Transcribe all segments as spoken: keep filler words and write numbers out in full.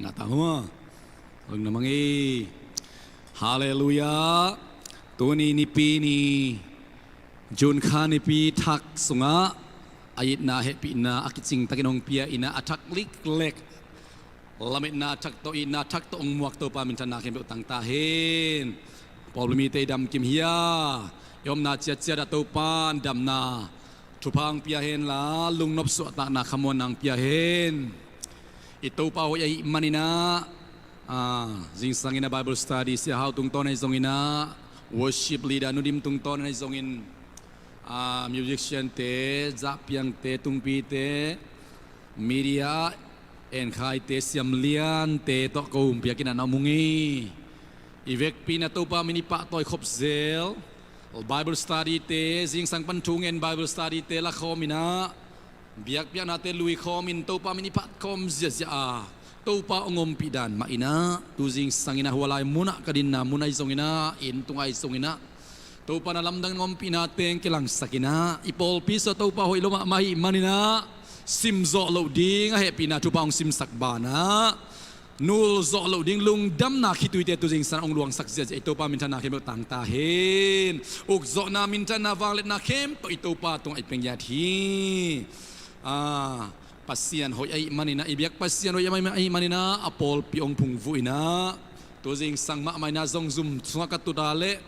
Ngah ta hua. Lungdam hang ei. Halleluiah. Tuni nipi ni, June kha nipi thak sungah a itna hehpihna a kicing takin hong pia in ah, a thak liklek lametna thak tawh, itna thak tawh hong muak Topa minthanna khempeuh tang ta hen. Pawlpi mite i damkim hi a, i omna ciatciat ah Topa in damna thupha hong pia hen la, lungnop suahtakna khamuanna hong pia hen. I Topa hoih ahih manin ah, ah, zingsang in ah Bible study Sia Hau tungtawn ahi zongin ah, worship leader Nu Dim tungtawn ahi zongin, ah, musician te, zahpiangte, tungpite, media enkhaite, siamliante tawh ko hong piak in ah na om ung hi. I vekpi in ah Topa min i pahtawi khop zel. Bible study te, zingsang pan thu ngen Bible study te la khawm in ah, biakpiaknate lui khawm in Topa min i phat khawm ziahziah a, Topa hong ompih dan mah in ah, tu zingsang in ah hua lai mun ah, ka dinna mun ahi zongin ah, inn tung ahi zongin ah, Topa na lamdang hong ompihna teng kilangsak in ah, i pawlpi sungah Topa hoih lo mahmah ahih manin ah, sim zawh loh ding a hehpihna thupha hong simsak banah, nul zawh loh ding lungdamna khituite tu zingsang hong luangsak ziahziah, i Topa minthanna khempeuh tang ta hen. Ukzawhna, minthanna, vangliatna khempeuh i Topa tungah i pia ngiat hi. Ah, Pasian hoih ahih manin ah, i biak Pasian hoih ahih manin ah, a pawlpi hong phungvuh in ah, tu zingsang mahmah in ah zong zum sungah ka tut a leh,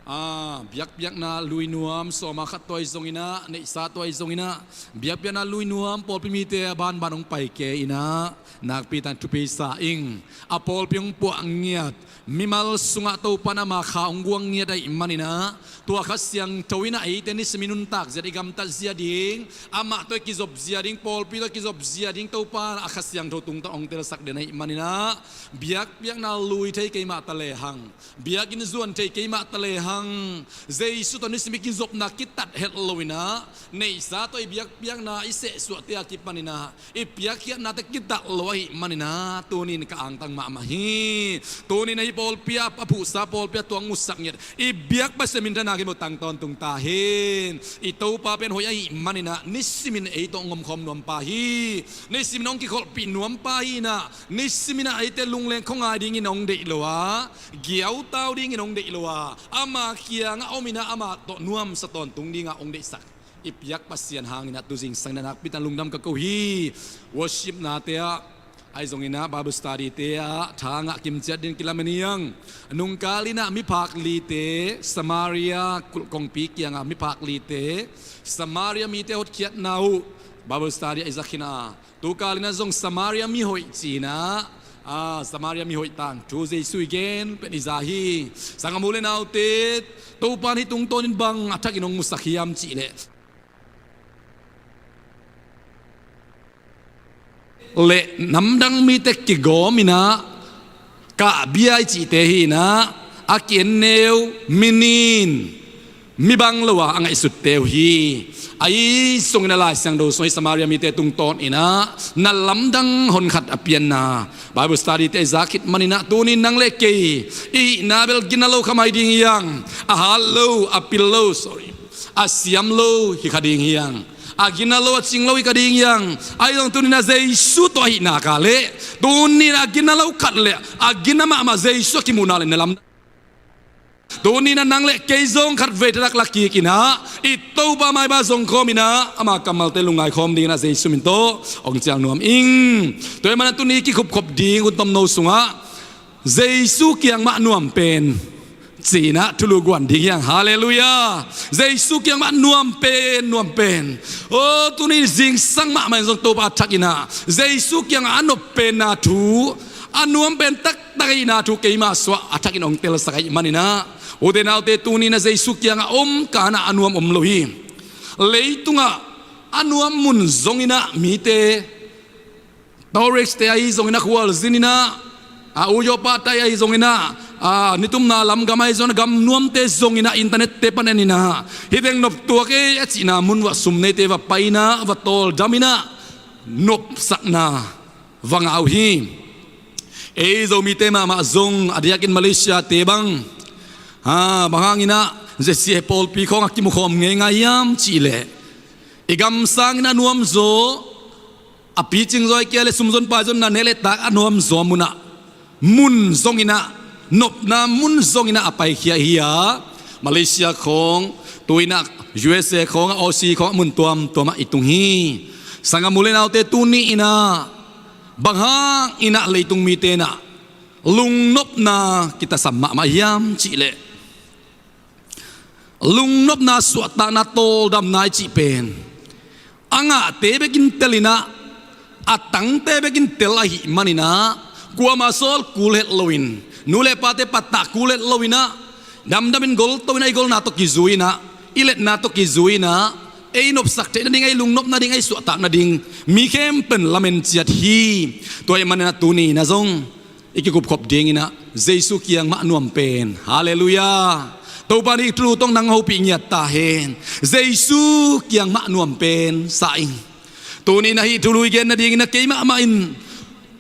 ah, biakpiakna lui nuam, sawma khat tawh ahi zongin ah, neihsa tawh ahi zongin ah, biakpiakna lui nuam pawlpi mite a banban hong pai kei in ah, nakpi tak thupi sa ing. A pawlpi hong puah ngiat, mimal sungah Topa in ama kha hong guang ngiat ahih manin ah, tua Kha Siangtho in ah eite nisimin nuntak zia, i gamtat zia ding, amah tawh i kizop zia ding, pawlpi tawh i kizop zia ding, Topa in ah Kha Siangtho tungtawn hong telsak den ahih manin ah, biakpiakna lui thei kei mah ta lehang, biakinn zuan thei kei mah ta lehang, Jesu tawh nisim i kizopna kitat het lo in ah, neihsa tawh i biakpiakna i sehsuahte a kipan in ah, i piakkhiatnate kitat lo ahih manin ah, tuni in ka angtang mahmah hi. Tuni in ah hih pawlpi ah, a phuhsa pawlpi ah tua hong musak ngiat, i biak Pasian minthanna khempeuh tang tawntung ta hen. I Topa pen hoih ahih manin ah, nisimin ei tawh hong omkhawm nuampa hi. Nisimin hong kikholhpih nuampa hi in ah, nisimin ah eite lungleng khuangai dingin hong deih lo a, giautau dingin hong deih lo a, ama kiangah om in ah, ama tawh nuamsa tawntung dingah hong deihsak, i piak Pasian hangin ah tu zingsang in ah nakpi tak lungdam ka ko hi. Worship nate ah, ahi zongin ah Bible study te ah tha ngah kimciat dingin kilamen hi hang. Nungkal in ah miphak lite, Samaria kulh kongpi kiangah miphak lite, Samaria mite hotkhiatna uh Bible study ah i za khin a, tukal in ah zong Samaria mihoih ci in ah, ah, Samaria mihoih tangthu Jesu i gen pen i za hi. Sanggam u le naute, Topa in hih tungtawnin bang a thakin hong musak hiam cih leh, le namdang mite kigawm in ah, kah bia i cihte hi in ah, a ki-en neu, mi nin, mi bang lo a a ngaihsutte uh hi. Ahi zongin ah Lai Siangtho sungah Samaria mite tungtawn in ah na lamdang honkhat a pianna Bible study te i za khit manin ah, tuni in nang le kei i hihna bel gina lo kha mai ding hi hang. A hat lo, a pil lo, sorry, a siam lo hi kha ding hi hang. A gina lo, a cing lo hi kha ding hi hang. Ahi zong tuni in ah Jesu tawh ahih nak leh, tuni in ah a gina lo khat le a gina mahmah Jesu a kimuhna le na lamdang. Tuni in ah nang le kei zong khatvei thak la kik in ah, i Topa maipha zong khawm in ah, ama kammalte lungngai khawm dingin ah Jesu min tawh hong cial nuam ing. Tua ahih manin ah tuni kikhupkhop ding hun tomno sungah, Jesu kiang mah nuam pen ci in ah thulu guan ding hi hang. Halleluiah. Jesu kiang mah nuam pen, nuam pen. Aw, tuni zingsang mahmah in zong Topa a thak in ah, Jesu kiangah a nop penna thu, a nuam pen taktak ahihna thu keima sungah a thakin hong telsak ahih manin ah, ute naute, tuni in ah Jesu kiangah om kan ah a nuam om lo hi. Leitungah a nuam mun zongin ah mite, tourist te ahi zongin ah khualzin in ah, a, u yopa tai ahi zongin ah, a, nitumna lam gam ahi zongin ah, gam nuamte zongin ah internet te pan en in ah, hih teng nop tuak ei a cihna mun uah sum neite va pai in ah, va tawldam in ah, nopsakna va ngah uh hi. Ei Zomite mahmah zong a diakin Malaysia te bang, ha, bang hangin ah Z C A pawlpi khawng a kimukhawm ngeingai hiam cih leh, i gam sangin a nuamzaw, a picing zaw a kia le sumzon paizonna nek le tak a nuamzaw munah, mun zonginah, nopna mun zonginah a paikhia hi a, Malaysia khawng, tuinah U S A khawng, Aussie khawng, a mun tuamtuamah i tung hi. Sanggam u le naute, tuni inah bang hang inah leitung mite inah lungnopna kitasam mahmah hiam cihleh, lungnopna, suahtakna, tawldamna i cih pen a ngahte bekin tel inah, a tangte bekin tel ahih maninah, kuama sawl kul het loin, nu le pate pattah kul het loinah, damdamin golto inah, i golna tawh kizui inah, i letna tawh kizui inah, ei nopsak theih nading, ei lungnop nading, ei suahtak nading mi khempeuh in lamen ciat hi. Tua ahih maninah tuni inah zong i kikupkhop dinginah Jesu kiang mah nuam pen. Halleluiah. Topa in hih thulu tawh nang hopih ngiat ta hen. Jesu kiang mah nuam pen sa ing. Tuni inah hih thulu i gen nadinginah keimah mah in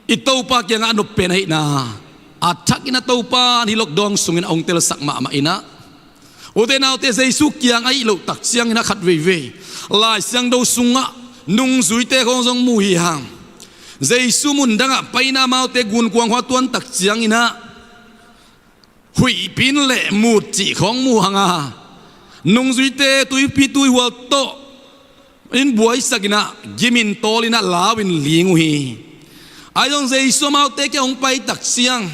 i Topa kiangah a nop pen ahihna a thakinah Topa in hih lockdown sungin a hong telsak mahmah inah, ute naute, Jesu kiang ahih loh tak ciangin a khat veivei Lai Siangtho sungah nungzuite khawng zong mu hi hang. Jesu mundangah paina amaute gunkuang khua tuan tak cianginah huihpi in leh mut cih khawng mu hanga, nungzuite tuipi tuihual tawh in buaisakinah gimin tawlinah lau in ling uh hi. Ahi zong Jesu amaute kiang hong pai tak ciang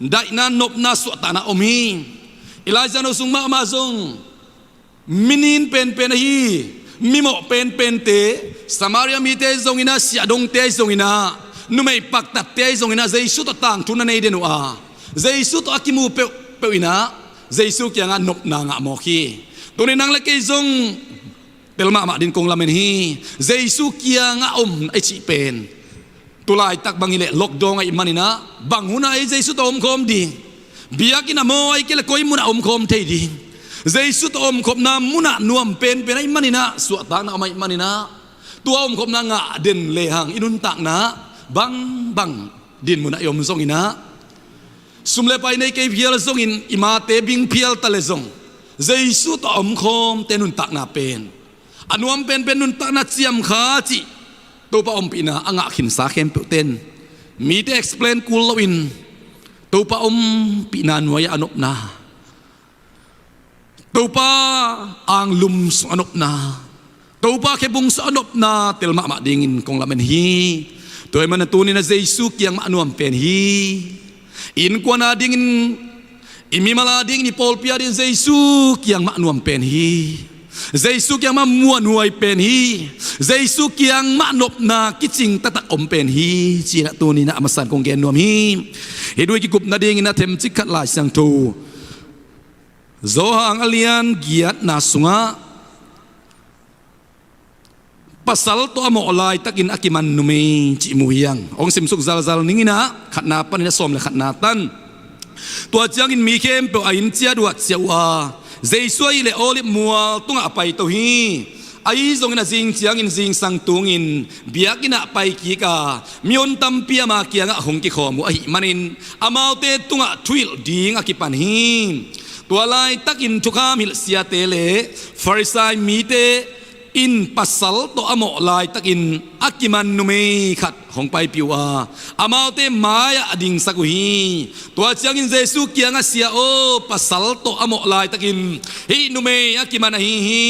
daihna, nopna, suahtakna om hi. Elijah no sung mahmah zong minin penpen ahi, mimawh penpente, Samaria mite ahi zonginah, siahdongte ahi zonginah, numei paktatte ahi zonginah Jesu tawh tangthu na nei den uh a, Jesu tawh a kimu peuhpeuh inah Jesu kiangah nopna ngah mawk hi. Tuni nang le kei zong tel mahmah din kong lamen hi. Jesu kiangah om i cih pen, tulaitak bang hileh lockdown ahih maninah bang hunah ei Jesu tawh omkhawm ding? Biakinn ah maw, ahih kei leh koi munah omkhawm thei ding? Jesu tawh omkhopna munah nuam penpen ahih maninah, suahtakna om ahih maninah, tua omkhopna ngah den lehang i nuntakna bangbang din munah i om zonginah, sum le pai nei kei phial zongin i mate bing phial ta le zong, Jesu tawh a omkhawmte nuntakna pen a nuam penpen nuntakna ciamkha cih Topa ompihna a ngah khinsa khempeuhte in mite explain kul loin Topa ompihna nuai-ah a nopna, Topa anglum sung a nopna, Topa khebung sung a nopna tel mahmah dingin kong lamen hi. Tua ahih manin tuni inah Jesu kiang mah nuam pen hi. I innkuan adingin, i mimal adingin, i pawlpi adingin Jesu kiang mah nuam pen hi. Jesu kiang mah muanhuai pen hi. Jesu kiang mah nopna kicing taktak om pen hi, ci-inah tuni inah a masa-in kong gen nuam hi. Hih thu i kikup nadingin a themcik khat Lai Siangtho Johan a lian giatna sungah pasal tawh a mawh laitakin a kiman numei cih mu hi hang. Hong simsuk zalzal ning inah, khatna panin a sawm le khatna tan. Tua ciangin mi khempeuh a inn ciat uh ah ciah uh a, Jesu ahih leh Olive mual tungah a paito hi. Ahi zongin a zing ciangin zingsang tungin biakinn ah paikik a, mihon tampi ama kiangah hong kikhawm uh ahih manin amaute tungah thuhilh ding a kipan hi. Tua laitakin thukham hilh siate le Farisai mite in pasal tawh a mawh laitakin a kiman numei khat hong paipih uh a, amaute mai-ah a dingsak uh hi. Tua ciangin Jesu kiangah, "Sia aw, pasal tawh a mawh laitakin hih numei a kiman ahi hi.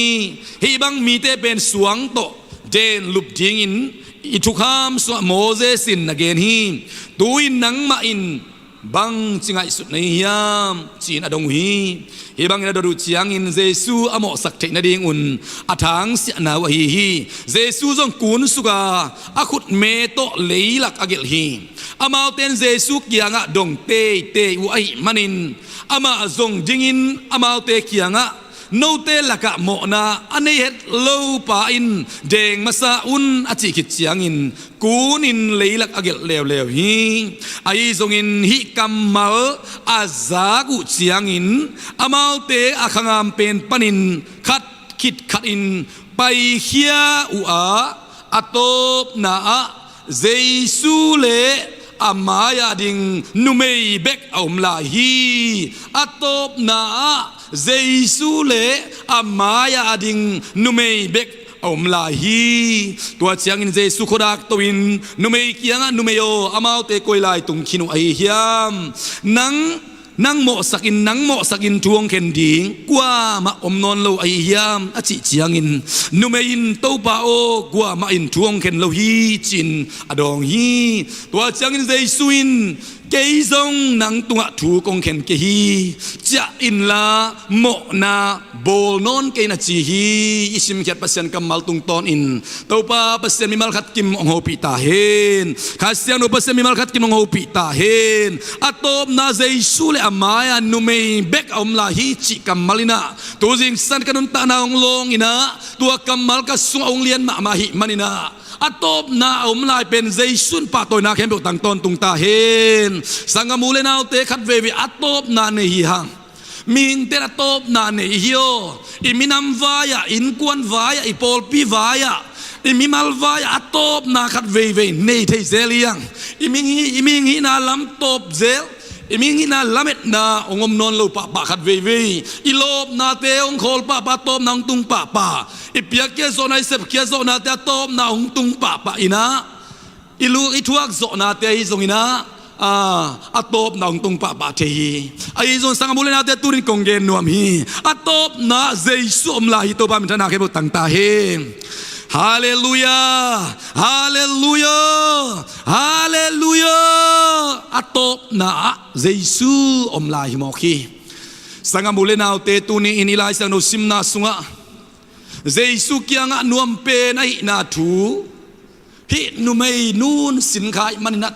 Hih bang mite pen suang tawh denlup dingin i thukham sungah Moses in na gen hi. Tu-in nangmah in bangci ngaihsut na hi hiam?" ci-in a dong uh hi. Hih bangin a dot uh ciangin Jesu a mawhsak theih nadingun a thangsiahna uh ahi hi. Jesu zong kunsuk a, a khutme tawh leilak a gelh hi. Amaute in Jesu kiangah dong teitei uh ahih manin amah zong dingin amaute kiangah, "Note lakah mawhna a nei het lopa in deng masa un," a cih khit ciangin kunin leilak a gelh leuleu hi. Ahi zongin hih kammal a zak uh ciangin amaute a khangam pen panin khat khit khatin paikhia uh a, a tawpna ah Jesu le a mai-ah ding numei bek a om lai hi. A tawpna ah Jesu le a mai-ah ding numei bek a om lai hi. Tua ciangin Jesu khuadak to-in, "Numei kiangah, 'Numei aw, amaute koi lai tung khin uh ahi hiam? Nang, nang mawhsakin, nang mawhsakin thu hong khen ding kuamah om nawn lo ahi hiam?' a cih ciangin, numei in, 'Topa aw, kuamah in thu hong khen lo hi,' ci-in a dawng hi. Tua ciangin Jesu in, 'Kei zong nang tungah thu kong khen kei hi. Ciah inla, mawhna bawl nawn kei in,' a ci hi." I simkhiat Pasian kammal tungtawnin Topa Pasian mimal khat kim hong hopih ta hen. Kha Siangtho Pasian mimal khat kim hong hopih ta hen. A tawpna Jesu le a mai-a numei bek a om lai hi cih kammal in ah, tu zingsang ka nuntakna hong lawng in ah, tua kammal ka sungah hong lian mahmah ahih manin ah, a tawpna a om lai pen Jesu in pahtawina khempeuh tang tawntung ta hen. Sanggam u le naute, khat veivei a tawpna nei hi hang. Mihingte'n a tawpna nei hi aw. I minam vai-ah, innkuan vai-ah, i pawlpi vai-ah, i mimal vai-ah a tawpna khat veivei nei thei zel hi hang. I mihing, i mihing hihna lam tawp zel, i mihing hihna lametna hong om nawn lo pahpah khat veivei. I lawpnate hong khawl pahpah, a tawpna hong tung pahpah. I piakkhiat zawhna, i sepkhiat zawhnate a tawpna hong tung pahpah in ah, i lu, i thuak zawhnate ahi zongin ah, a, a tawpna hong tung pahpah thei hi. Ahi zong sanggam u le naute, tu-in kong gen nuam hi. A tawpna Jesu om lai hi. Topa minthanna khempeuh tang ta hen. Halleluiah! Halleluiah! Halleluiah! A tawpna ah Jesu om lai hi mawk hi. Sanggam u le naute, tuni-in i Lai Siangtho simna sungah Jesu kiangah nuam pen ahihna thu hih numei nu'n sin kha ahih manin ah,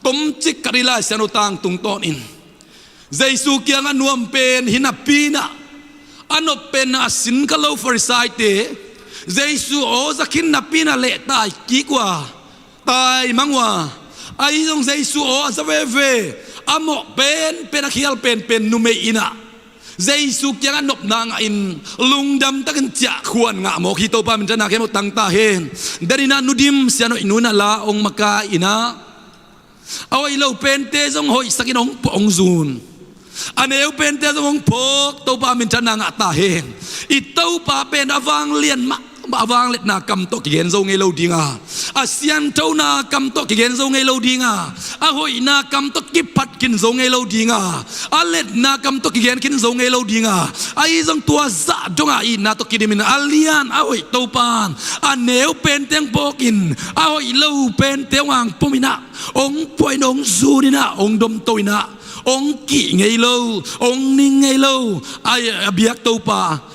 tomcik khat i Lai Siangtho tang tungtawnin Jesu kiangah nuam pen hi napi-in ah, a nop pen a sin kha lo Farisaite Jesu aw za khin napi-in ah lehtai kik uh a, taimang uh a. Ahi zong Jesu aw a za veve, a mawh penpen, a khial penpen numei in ah, Jesu kiangah nopna ngahin lungdam takin ciahkhuan ngah mawk hi. Topa minthanna khempeuh tang ta hen. Danin ah Nu Dim Sian Hoih nu in ah la hong makai in ah, a hoih lo pente zong hoihsakin hong puah hong zun, a neu pente zong hong phawk. Topa minthanna ngah ta hen. I Topa pen a vanglian mah, a vangliatna kam tawh kigen zo ngei lo ding a, a sianthona kam tawh kigen zo ngei lo ding a, a hoihna kam tawh kiphat khin zo ngei lo ding a, a liatna kam tawh kigen khin zo ngei lo ding a, ahi zong tua zah dongah itna tawh kidimin a lian a hoih Topa'n a neu pente hong phawkin, a hoih lo pente hong angpum in ah, hong puahin hong zunin ah, hong domto in ah, hong kih ngei lo, hong ning ngei lo a, a biak Topa,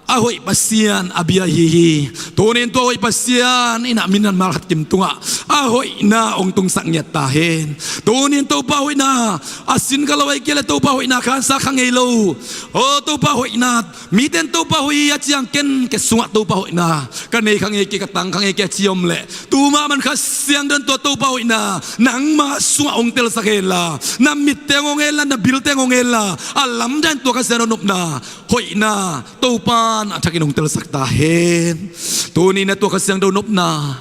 a hoih Pasian a bia ahi hi. Tuni-in tua hoih Pasian in ah minam mimal khat kim tungah a hoihna hong tungsak ngiat ta hen. Tuni-in Topa hoihna a sin kha lo, ahih kei leh Topa hoihna khansa kha ngei lo. Aw Topa hoihna, mite'n Topa hoih hi a ciang ken, ke sungah Topa hoihna ka nei kha ngei kei, ka tang kha ngei kei a ci om leh, tu mahmah in Kha Siangtho in tua Topa hoihna nangma sungah hong telsak henla, na mitte hong hong henla, na bilte hong hong henla, a lamdang in tua Kha Siangtho nopna, hoihna Topa'n a thakin hong telsak ta hen. Tuni-in ah tua Kha Siangtho nopna,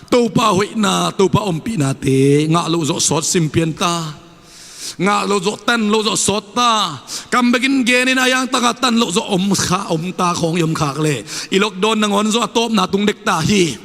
Topa hoihna, Topa ompihnate ngah loh zawh sawt sim pian ta. Ngah loh zawh, tan loh zawh sawt ta. Kam bekin genin a, a hiang takah tan loh zawh om kha, om ta khawng i om khak leh, i lockdown nangawn zawh a tawpna tung dek ta hi.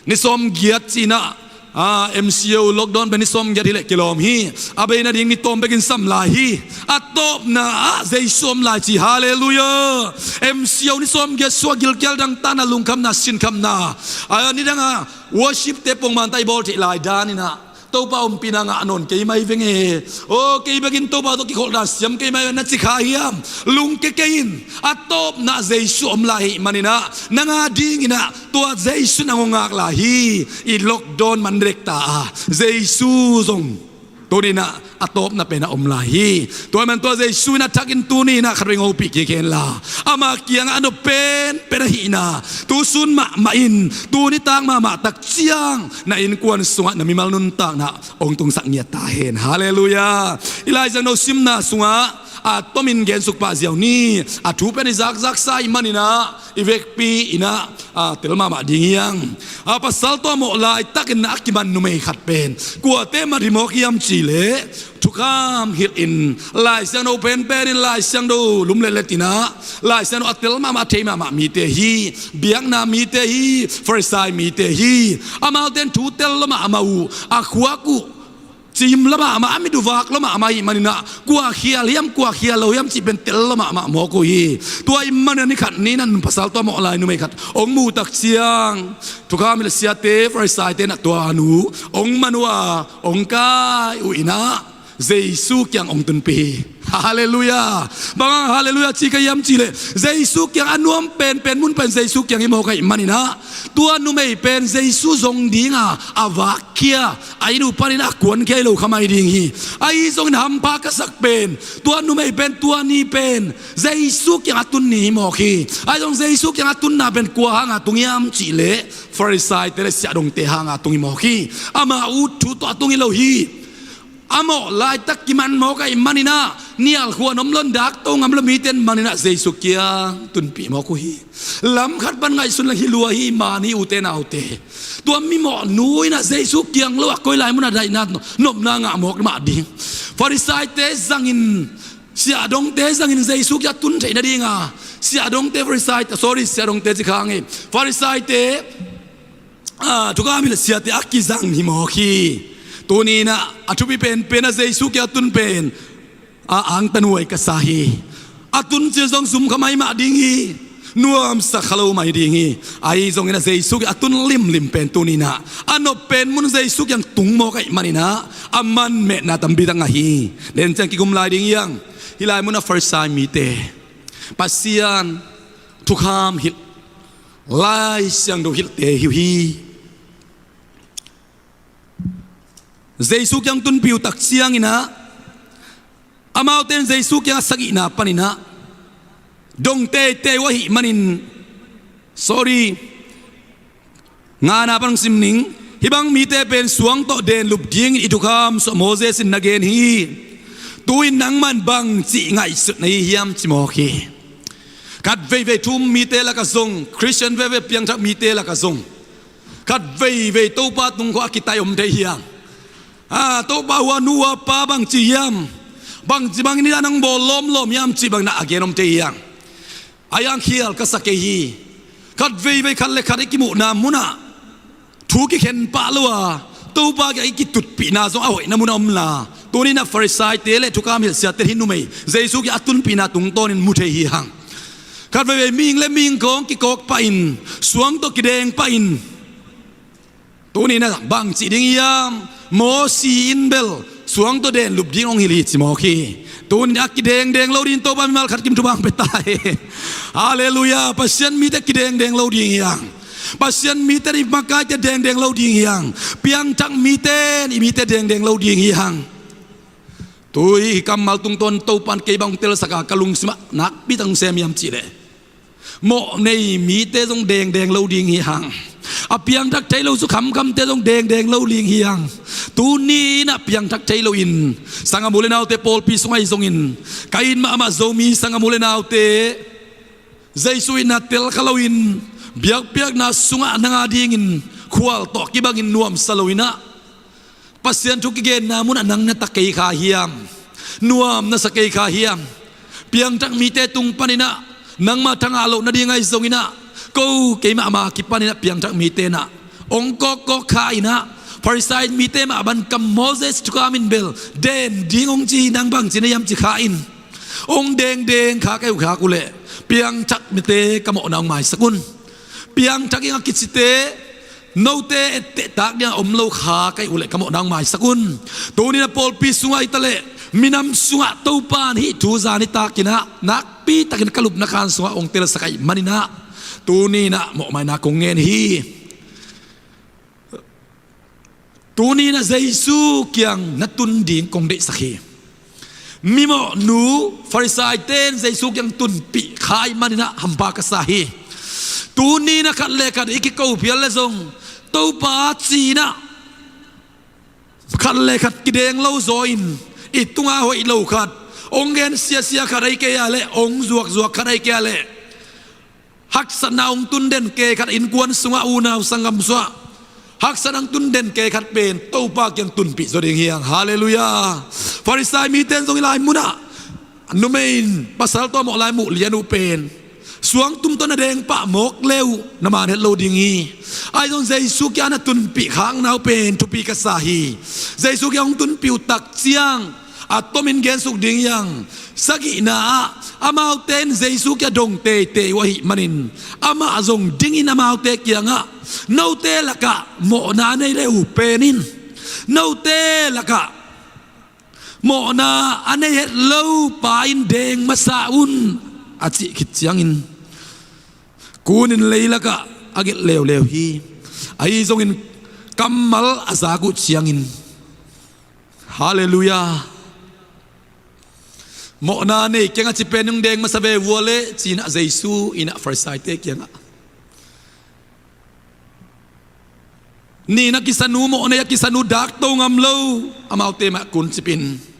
Ni sawmgiat ci-in ah, a, M C O lockdown pen ni sawmgiat hi leh kilawm hi. A bei nading ni tawm bekin sam lai hi. A tawpna ah Jesu om lai ci. Halleluiah. M C O ni sawmgiat suah gilkial dangtakna, lungkhamna, sinkhamna, a, nidang a worship-te pongman ta i bawl theih lai danin ah, Topa ompihna ngah nawn kei mai veng e. Aw, kei bekin Topa tawh kikholhna siam kei mai veng, na ci kha hiam? Lungkia kei in. A tawpna Jesu om lai ahih manin ah, nang adingin ah tua Jesu nang hong ngak lai hi. I lockdown man dek ta a, Jesu zong tuni-in ah a tawpna pen a om lai hi. Tua ahih manin tua Jesu in a thakin tuni-in ah khat vei hong hopih kik henla, ama kiangah a nop penpen ahihna, tusun mahmah in, tuni tak mahmah tak ciang na innkuan sungah na mimal nuntakna hong tungsak ngiat ta hen. Halleluiah. I Lai Siangtho simna sungah a tomin gensuk pah ziau ni. A thu pen i zakzaksa ahih manin ah, i vekpi-in ah, a, tel mahmah ding hi hang. A, pasal tawh a mawh laitakin a kiman numei khat pen kuate mat hi mawk hiam cih leh, Thukham hilh in, Lai Siangtho penpen in, Lai Siangtho lumletlet in ah, Lai Siangtho a tel mahmah, a thei mahmah mite hi. Biakna mite hi, Farisai mite hi. Amaute in thu tel lua mahmah uh, a khuak uh cim lua mahmah, a mit uh vak lua mahmah ahih manin ah, kua khial hiam, kua khial lo hiam cih pen tel lua mahmah mawk uh hi. Tua ahih manin ah ni khat ni in ah, pasal tua mawh lai numei khat hong muh tak ciang, thukham hilh siate, Farisaite in ah tua nu hong man uh a, hong kai uh in ah, Jesu kiang hong tunpih hi. Halleluiah. Bang hang Halleluiah ci ka hiam cih leh, Jesu kiang, a nuam penpen mun pen Jesu kiang hi mawk ahih manin ah, tua numei pen Jesu zong ding a, a vak khia, a inn uh panin a kuan khia hi lo kha mai ding hi. Ahi zongin hampha ka sak pen, tua numei pen, tua ni pen Jesu kiang a tun ni hi mawk hi. Ahi zong Jesu kiang a tunna pen kua hang a tung hiam cih leh, Farisaite le siahdongte hang a tung hi mawk hi. Amau thu tawh a tung hi lo hi. A mawh laitak kiman mawk ahih manin ah, nial khuan om lo, dak to ngam lo mite in manin ah Jesu kiang tunpih mawk uh hi. Lam khat pan ngaihsun leng hi lua hi, mani ute naute. Tua mimawh nu in ah Jesu kiang lo a koi lai mun ah daihna nopna ngah mawk mah ding. Farisaite zangin, siahdongte zangin Jesu kiang a tun theih nading a, siahdongte, Farisaite, sorry, siahdongte ci khang hi. Farisaite, ah, thukham hilh siate a kizang hi mawk hi. Tuni in ah a thupi penpen ah Jesu kiang a tun pen, a angtanhuai ka sa hi. A tun ciang zong zum kha mai mah ding hi. Nuamsa kha lo mai ding hi. Ahi zongin ah Jesu kiang a tun limlim pen tuni in ah, a nop pen mun Jesu kiang tung mawk ahih manin ah, a man metna tampi tak ngah hi. Den ciang kikum lai ding hi hang. Hih lai mun ah Farisai mite, Pasian thukham hilh, Lai Siangtho hilhte hi uh hi. Jesu kiang tunpih uh tak ciangin ah, amaute in Jesu kiang a sagihna panin ah dong teitei uh ahih manin, sorry, ngana pan hong sim ning. Hih bang mite pen suang tawh den lup dingin i thukham sungah Moses in na gen hi. Tu-in nangman bangci ngaihsut na hi hiam ci mawk hi. Khat veivei thu um mite lakah zong, Khristian veivei piangthak mite lakah zong, khat veivei Topa tung khawng a kitai om thei hi hang. Ah, Topa hua nu hua pa bangci hiam, bangci bangin hih dan hong bawl lawmlawm hiam cih bangin ah a gen om thei hi hang. Ahi hang khial ka sa kei hi. Khat veivei khat le khat i kimuhna munah thu kikhen pah lo a, Topa kiang i kitutpihna zong a hoihna munah om la, tuni in ah Farisaite le thukham hilh siate hih numei Jesu kiang a tunpihna tungtawnin mu thei hi hang. Khat veivei mihing le mihing khawng kikawk pahin, suang tawh kideng pahin, tuni in ah bangci ding hiam, Mosi in bel suang tawh den lup ding hong hilh hi ci mawk hi. Tuni in ah kidengdeng lo dingin Topa mimal khat kim thupha hong pia ta hi. Halleluiah. Pasian mite kidengdeng lo ding hi hang. Pasian mite, i makaite dengdeng lo ding hi hang. Piangthak mite, i mite dengdeng lo ding hi hang. Tu-in hih kammal tungtawn Topa in kei bang hong telsak a, ka lungsimah nakpi tak hong sem hiam cih leh, mawh nei mite zong dengdeng lo ding hi hang. A piangthak thei lo cu khamkhamte zong dengdeng lo ding hi hang. Tuni in ah piangthak thei loin sanggam u le naute, pawlpi sungah ahi zongin, ka it mahmah Zomi sanggam u le naute, Jesu itna tel kha loin biakpiakna sungah nang a dingin khual tawh kibangin nuamsa lo in ah, Pasian thu kigenna munah nang na ta kei kha hiam? Nuam na sa kei kha hiam? Piangthak mite tung panin ah nangmah thangah loh nading ahi zongin ah, ko keimah mah kipanin ah piangthak mite in ah hong kawkkawk kha in ah, Farisai mite mah bang kam Moses thukham in bel den ding hong ci hi, nang bangci na hiam ci kha in, hong dengdeng kha ka hi uh, kha uh leh, piangthak mite ka mawhna hong maisak un. Piangthak ing a kicite, note ettehtak ding a om lo kha ka hi uh leh ka mawhna hong maisak un. Tuni in ah pawlpi sungah hi ta leh, minam sungah Topa in hih thu zan nitak in ah nakpi takin ka lupna khan sungah hong telsak ahih manin ah, tuni in ah mawhmaina kong ngen hi. Tuni in ah Jesu kiang na tun ding kong deihsak hi. Mimawhnu Farisaite in Jesu kiang tunpih kha ahih manin ah hampha ka sa hi. Tuni in ah khat le khat i kiko phial leh zong, Topa ci in ah khat le khat kideng lo zaw in, i tungah hoih lo khat, hong gen siasia khat ahi kei a leh, hong zuakzuak khat ahi kei a leh, haksatna hong tun den kei khat, innkuan sungah, unau sanggam sungah haksatna hong tun den kei khat pen Topa kiang tunpih zaw ding hi hang. Halleluiah. Farisai mite in zong hih lai munah numei in pasal tawh mawh lai muh lian uh pen suangtum tawh na deng pah mawk le uh na man het lo ding hi. Ahi zong Jesu kiang na tunpih khakna uh pen thupi ka sa hi. Jesu kiang hong tunpih uh tak ciang a tomin gensuk ding hi hang. Sagihna ah amaute in Jesu kiang dong teitei uh ahih manin amah zong dingin amaute kiangah, note lakah mawhna nei le uh pen in, note lakah mawhna a nei het lo pa in deng masa un, a cih khit ciangin kunin leilakah a gelh leuleu hi. Ahi zongin kammal a zak uh ciangin, Halleluiah, mawhna nei keng a ci pen in deng masa ve vua leh ci-in ah Jesu in ah Farisaite kiangah, nin a kisan uh, mawh nei a kisan uh, dak to ngam lo, amaute mah kuncipin.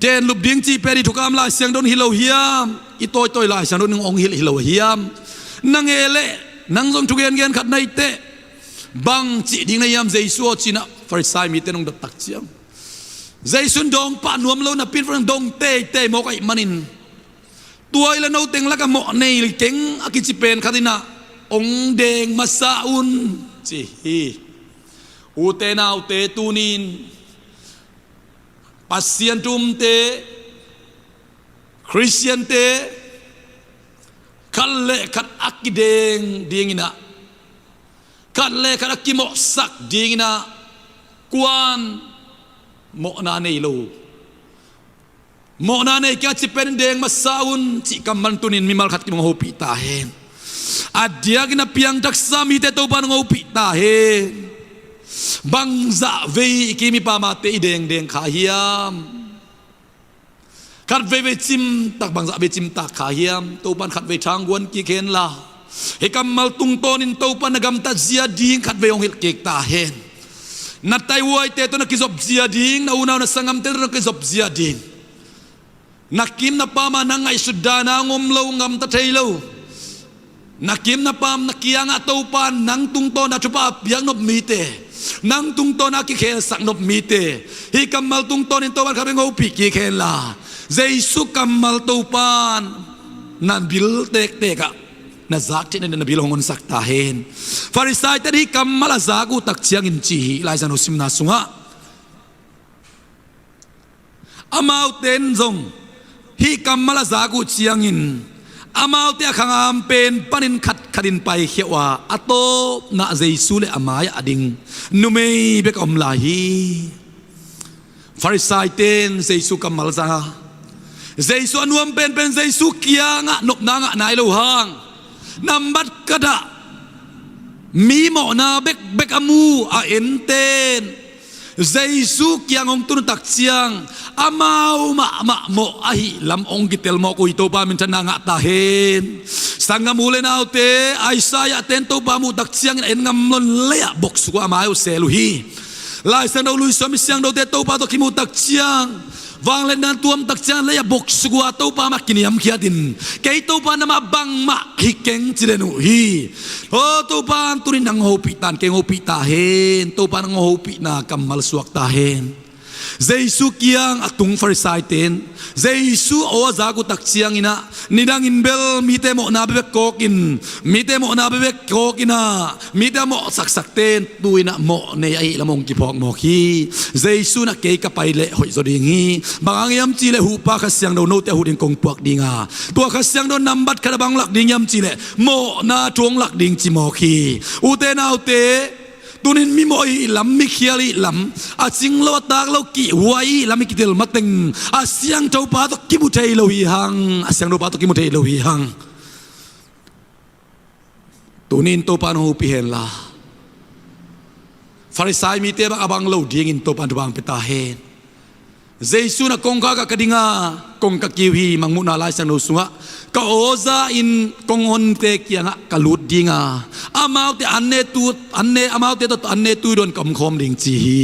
Den lup ding cih pen i thukham Lai Siangtho hi lo hiam? I tawitawi Lai Siangtho in hong hilh hi lo hiam? Na ngei leh nang zong thugengen khat na hi teh bang cih ding na hiam Jesu aw, ci-in ah Farisai mite in hong dot tak ciang, Jesu in dawng pah nuam lo napi in dong teitei mawk ahih manin, tua hi leh no teng lakah mawh nei keng a kici pen khat in ah hong deng masa un, ci hi. Ute naute, tuni-in Pasian thu umte, Khristiante khat le khat a kideng dingin ah, khat le khat a kimawhsak dingin ah, kua'n mawhna nei lo, mawhna nei keng a ci pen in deng masa un, cih kammal in tuni-in mimal khat kim hong hopih ta hen. A diakin a piangthaksa mite Topa'n hong hopih ta hen. Bangzah vei i kim i pamte i dengdeng kha hiam? Khat veivei cimtak, bangzah vei cimtak kha hiam? Topa'n khat vei thangguan kik hen la, hih kammal tungtawnin Topa'n na gamtat zia ding khat vei hong hilh kik ta hen. Na taihuaite tawh na kizop zia ding, na unau na sanggamte tawh na kizop zia ding. Na kim na pam ah na ngaihsut dan a hong om lo, gamta thei lo. Na kim na pam na kiangah Topa'n nang tungtawn a thupha a piaknop mite, nang tungtawn a kikhelsak nop mite, hih kammal tungtawnin Topa'n khat vei hong hopih kik hen la, Jesu kammal Topa'n na bil tektek ah na zak theihna dingin na bil hong honsak ta hen. Farisaite in hih kammal a zak uh tak ciangin ci hi, Lai Siangtho simna sungah. Amaute in zong hih kammal a zak uh ciangin amaute a khangam pen panin khatkhatin paikhia uh a, a tawpna ah Jesu le a mai-ah a ding numei bek a om lai hi. Farisaite in Jesu kammal zak a, Jesu a nuam penpen Jesu kiangah nopna ngah nai lo hang, nambat khat ah mi mawhna bekbek a mu a ente in Jesu kiang hong tun uh tak ciang amau mahmah mawh ahih lam hong kitel mawk uh hi. Topa minthanna ngah ta hen. Sanggam u le naute, Isaiah-te in Topa muh tak ciangin a en ngam loin lei-ah boksuk uh a, a mai uh sel uh hi. Lai Siangtho Lui Suang mi siangthote Topa tawh kimuh tak ciang, vangliatna tuam tak ciang lei-ah boksuk uh a, Topa mah kiniamkhiatin, kei Topa na mah bangmah hi keng ci den uh hi. Aw Topa, tuni-in nang hong hopih ta in, kei hong hopih ta hen. Topa nang hong hopihna kammal suak ta hen. Jesu kiang a tung Farisaite in Jesu aw a zak uh tak ciangin ah, nidangin bel mite mawhna bekbek kawkin, mite mawhna bekbek kawkin ah, mite a mawh saksakte in tu-in ah mawh nei ahih lam hong kiphawk mawk hi. Jesu in ah, kei ka pai leh hoih zaw ding hi. Bang hang hiam cih leh huhpa Kha Siangtho note a huh ding kong puak ding a, tua Kha Siangtho nambat khat ah bang lak ding hiam cih leh mawhna thu hong lak ding ci mawk hi. Ute naute, tuni-in mimawh ahih lam, mikhial ahih lam, a cing lo a tak lo kihhuai ahih lam i kitel mateng a siangthopa tawh kimu thei lo hi hang, a siangthopa tawh kimu thei lo hi hang. Tuni-in Topa in hong hopih hen la, Farisai mite bang a bang lo dingin Topa in thupha hong pia ta hen. Jesu in ah, kongkhak ah ka ding a, kong ka kiu hi. Mangmuhna Lai Siangtho sungah, ka aw za-in konghonte kiangah ka lut ding a, amaute an ne tu, an ne, amaute tawh an ne tui dawn ka omkhawm ding ci hi.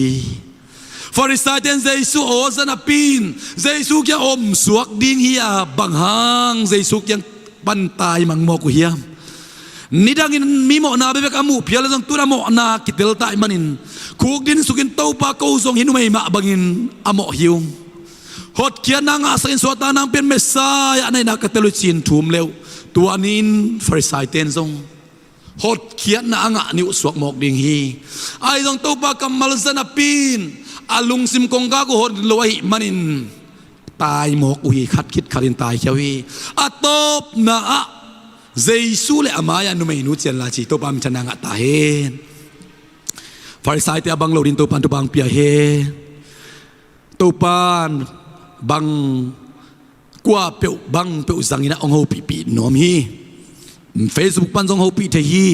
Farisaite in Jesu aw za napi-in Jesu kiang omsuak ding hi a, bang hang Jesu kiang pan tai mang mawk uh hiam? Nidangin mi mawhna bekbek a muh phial le zong tun a mawhna kitel ta ahih manin khukdin sukin Topa ko zong hih numei mah bangin a mawh hi ung. Hotkhiatna ngahsakin suahtakna hong pia Messiah na hihna ka tel uh ci-in thum le uh, tua ni-in Farisai-te in zong hotkhiatna a ngah ni uh suak mawk ding hi. Ahi zong Topa kammal za napi-in a lungsim kongkhak uh hon lo ahih manin tai mawk uh hi, khat khit khatin taikhia uh hi. A tawpna ah Jesu le a mai-ah numeinu cian lai ci, Topa minthanna ngah ta hen. Farisai-te a bang lo dingin Topa in thupha hong pia hen. Topa in bang kuapeuh bangpeuh zangin ah hong hopihpih nuam hi. Facebook pan zong hopih thei hi.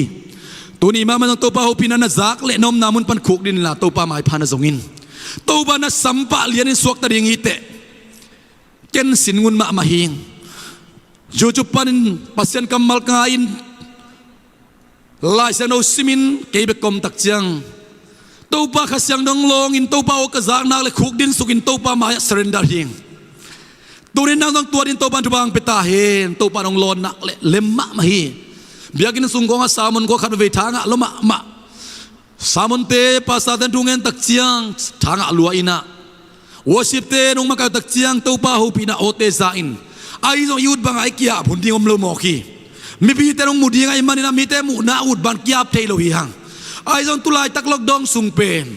Tuni mahmah zong Topa hopihna na zak leh na omna mun pan khukdin inla Topa maipha na zong in. Topa na sampah lianin suakta ding hi teh. Ken sin ngun mahmah hi. YouTube panin Pasian kammal ka ngai-in Lai Siangtho simin kei bek ka om tak ciang Topa Kha Siangtho hong lawngin Topa aw ka zak nak leh khukdin sukin Topa mai-ah surrender hi ing. Tuni-in nang zong tua dingin Topa in thupha hong pia ta hen. Topa in hong lawn nak leh lem mahmah hi. Biakinn sung kong a sermon kong khatvei tha ngah lua mahmah. Sermon-te, pastor-te in thu ngen tak ciang tha ngah lua in ah, worship-te nong makaih tak ciang Topa hopihna awte za in. Ahi zong i ut bangah i ki-ap hun ding om lo mawk hi. Mipite nong mu ding ahih manin ah mite muhna ut bang ki-ap thei lo hi hang. Ahi zong tu laitak lockdown sung pen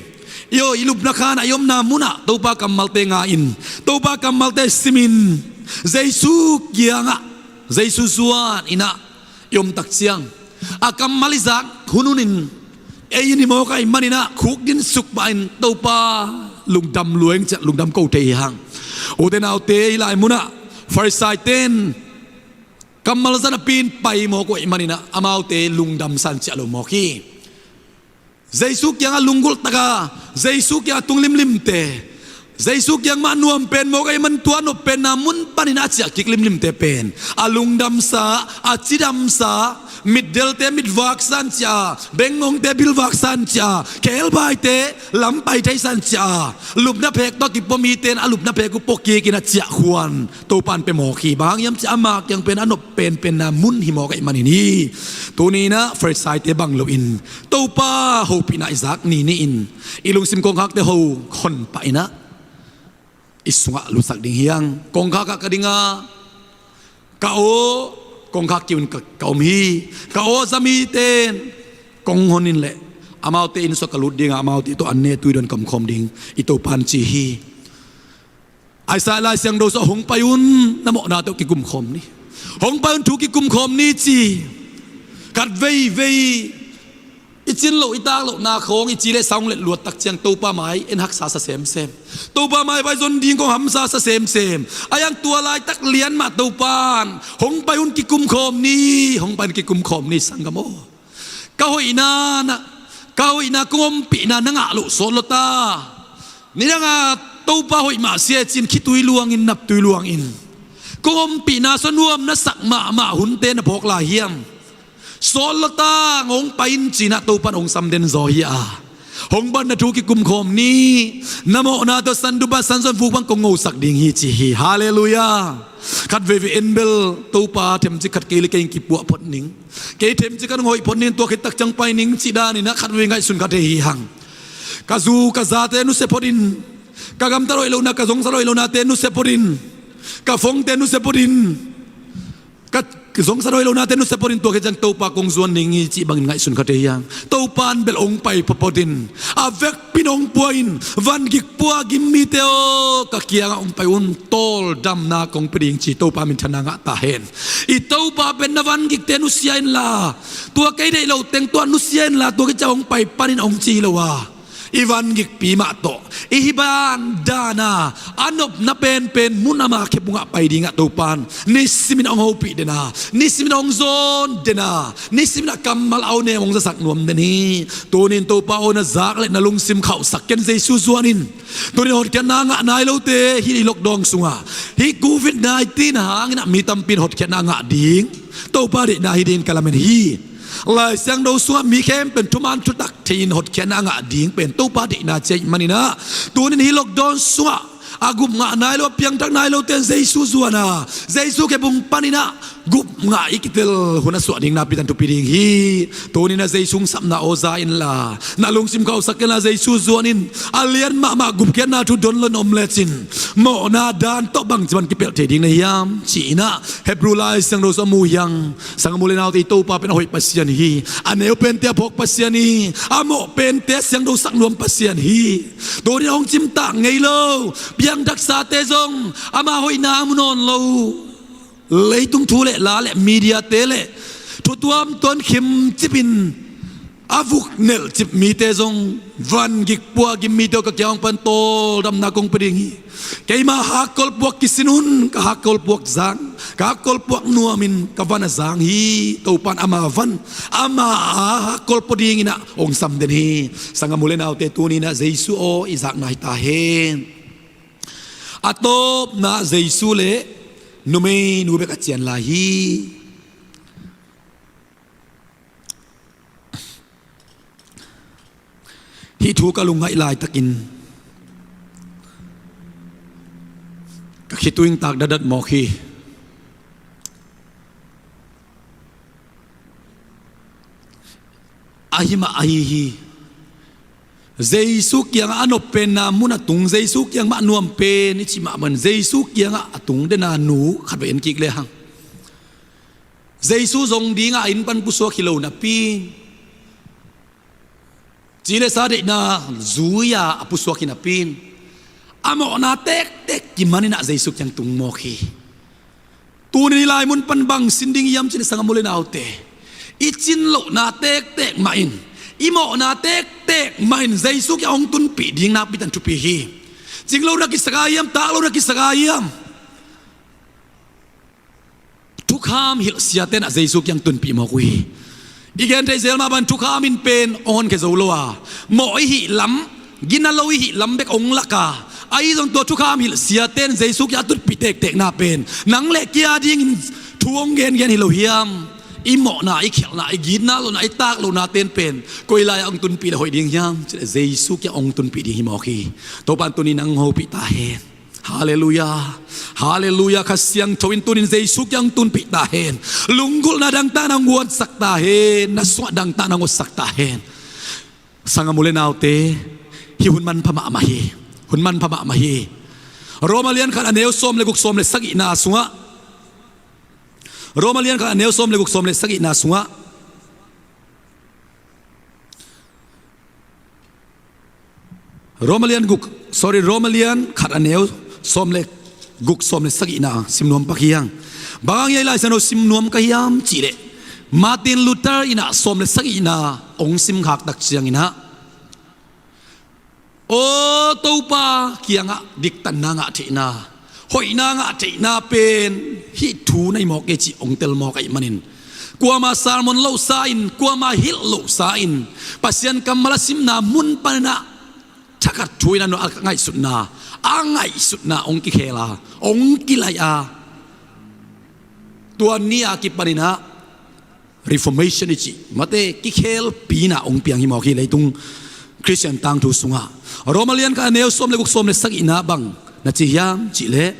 i aw i lupna khan ah i omna munah Topa kammalte ngai-in, Topa kammalte simin, Jesu kiangah, Jesu zuan in ah i om tak ciang a kammal i zak hun hunin ei in hi mawk ahih manin ah khukdin suk mahin Topa lungdam lua ing ci-a lungdam ko thei hi hang. Ute naute, hih lai munah Farisai-te in kammal za napi-in pai mawk uh ahih manin ah amaute lungdam san ciah lo mawk hi. Jesu kiangah lunggulh taka, Jesu kiangah tung limlimte, Jesu kiang mah nuam pen mawk ahih manin tua a nop penna mun panin a ciah kik limlimte pen a lungdamsa, a cidamsa, mitdelte mitvaksa in ciah, bengngongte bilvaksa in ciah, khebaite lam pai theisa in ciah, lupna phek tawh kipua mite in a lupna phek uh pua kik in a ciah khuan Topa in pia mawk hi. Bang hang hiam cih leh ama kiang pen a nop penpenna mun hi mawk ahih manin hi. Tuni-in ah Farisai-te bang loin Topa hopihna i zak ni ni-in i lungsim kongkhakte ho hon pah in ah i sungah lutsak ding hi hang. Kongkhak ah ka ding a, ka aw kongkhak kiu in ka, ka om hi. Ka aw za mite in kong hon in leh amaute inn sungah ka lut ding a, amaute tawh an ne tui dawn ka om khawm ding, i Topa in ci hi. Isaiah Lai Siangtho sungah hong pai un, na mawhna tawh kikum khawm ni. Hong pai un, thu kikum khawm ni ci. Khat veivei i cin loh i tak lohna khawng i ci leh sang let luat tak ciang Topa mai en haksa sa semsem. Topa mai vai zon ding kong hamsa sa semsem. Ahi hang tua laitak lian mah Topa in hong pai un, kikum khawm ni, hong pai un, kikum khawm ni, sanggam aw. Ka hoihna na, ka hoihna, kong ompihna na ngah loh sawt lo ta. Nidang a Topa hoih mah sia ci-in khitui luangin, naptui luangin kong ompihna sua nuam na sak mahmah hunte na phawk lai hiam? Sawt lo ta, hong pai in ci-in ah Topa in hong sam den zaw hi a, hong pai un, na thu kikum khawm ni, na mawhna tawh San Duba, San Zon Vuk bang kong ngosak ding hi ci hi. Halleluiah. Khat veivei en bel Topa themcik khat kei le kei in kipuah phot ning, kei themcik khat hong hoih phot ning, tua khit tak ciang pai ning cih danin ah khat veivei ngaihsun kha thei hi hang. Ka zu ka zate nusia phot in, ka gamtat hoih lohna, ka zongsat hoih lohnate nusia phot in, ka phone-te nusia phot in, ka zongsat hoih lohnate nusia phot in, tua khit ciang Topa kong zuan ning hi cih bangin ngaihsun kha thei hi hang. Topa in bel hong pai photphot in, a vekpi in hong pua in, vangik pua gim mite aw, ka kiangah hong pai un, tawldamna kong pia ding ci, Topa minthanna ngah ta hen. I Topa pen na vangikte nusia inla, tua kei deih loh teng tua nusia inla, tua khit ciang hong pai pan in hong ci hi lo a, i vangikpi mah tawh i hih bang dan a, a nopna penpen mun ama khepung ah pai dingah Topa in nisimin hong hopih den a, nisimin hong zawn den a, nisimin a kammal a awnem hong zasak nuam den hi. Tuni-in Topa aw, na zak leh na lungsim khauhsak ken, Jesu zuan in. Tuni-in hotkhiatna ngah nai lote, hih lockdown sungah, hih covid nineteen hangin ah mi tampi in hotkhiatna ngah ding Topa deihna hi dingin ka lamen hi. Lai Siangtho sungah mi khempeuh in thuman thutak thei-in hotkhiatna ngah ding pen Topa deihna ci ahih manin ah, tuni-in hih lockdown sungah a gup ngah nai lo, a piangthak nai lote in Jesu zuan a, Jesu khepung panin ah gupna i kitel hun a suah ding nakpi takin thupi ding hi. Tuni-in ah Jesu hong sapna aw za inla, na lungsim khauhsak inla Jesu zuan in. A lian mahmah gupkhiatna thu don lo in om lecin, mawhna dan tawh bangci bang kipelh thei ding na hiam ci-in ah Hebrew Lai Siangtho sungah mu hi hang. Sanggam u le naute, i Topa pen a hoih Pasian hi. A neu pente a phawk Pasian hi. A mawh pente a siangthosak nuam Pasian hi. Tuni-in ah hong cimtak ngei lo piangthaksate zong ama hoihna a mu nawn lo, leitung thu le la le mediate le thu tuamtuam khimcipin a vuk nelhcip mite zong, vangik puagim mite aw, ka kiang pan tawldamna kong pia ding hi. Keima hakkol puak kisin un, ka hakkol puak zang, ka hakkol puak nuamin ka van a zang hi. Topa in ama van, ama a hakkol pua dingin ah hong sam den hi. Sanggam u le naute, tuni-in ah Jesu aw i zakna hi ta hen. A tawpna Jesu le numeinu bek a cian lai hi. Hih thu ka lungngaih laitakin ka khitui hong tak datdat mawk hi. Ahi mah ahi hi. Jesu kiangah a nop penna mun a tung, Jesu kiang mah nuam pen i cih mah bangin Jesu kiangah a tung dena nu khatvei en kik lehang, Jesu zong dingah a inn pan pusuak hi lo napi in, ci le sa deihna zui-a a pusuak hi napi in, a mawhna tektek kimanin ah Jesu kiang tung mawk hi. Tuni-in i lai mun pan bang sin ding hiam cih leh, sanggam u le naute, i cin lohna tektek mah in, i mawhna tektek mah in Jesu kiang hong tunpih ding nakpi takin thupi hi. Cing lo na kisak a hiam, tak lo na kisak a hiam, thukham hilh siate in ah Jesu kiang tunpih mawk uh hi. I gen thei zel mah bangin thukham in pen hong honkhia zo lo a, mawh i hih lam, gina lo i hih lam bek hong lak a, ahi zong tua thukham hilh siate in Jesu kiang a tunpih tektekna pen nang le kei a dingin thu hong gengen hi lo hiam? I mawhna, i khialhna, i gitna lohna, i tak lohnate in pen koi lai-ah hong tunpih le hoih ding hiam cih leh, Jesu kiang hong tunpih ding hi mawk hi. Topa in tuni-in nang hong hopih ta hen. Halleluiah. Halleluiah. Kha Siangtho in tuni-in Jesu kiang tunpih ta hen. Lunggulhna dangtak na hong guansak ta hen. Na sungah dangtak na hong guansak ta hen. Sanggam u le naute, hih hun manpha mahmah hi. Hun manpha mahmah hi. Roma lian khat a neu sawm le guk, sawm le sagihna sungah, Roma lian khat a neu sawm le guk, sawm le sagihna sungah, Roma lian guk, sorry, Roma lian khat a neu sawm le guk, sawm le sagihna sim nuam pak hi hang. Bang hang hiam, Lai Siangtho sim nuam ka hiam cih leh, Martin Luther in ah sawm le sagihna hong simkhak tak ciangin ah, aw Topa kiangah diktanna ngah theihna, hoihna ngah theihna pen hih thu na hi mawk hi cih hong tel mawk ahih manin, kuama sermon lohsa in, kuama hilh lohsa in, Pasian kammal a simna mun panin ah thakhat thu in a ngaihsutna, a ngaihsutna hong kikhel a, hong kilaih a, tua ni a kipanin ah Reformation i cih mate kikhelpina hong piang hi mawk hi leitung Khristian tangthu sungah. Roma lian khat a neu sawm le guk, sawm le sagihna bang na ci hiam cih leh,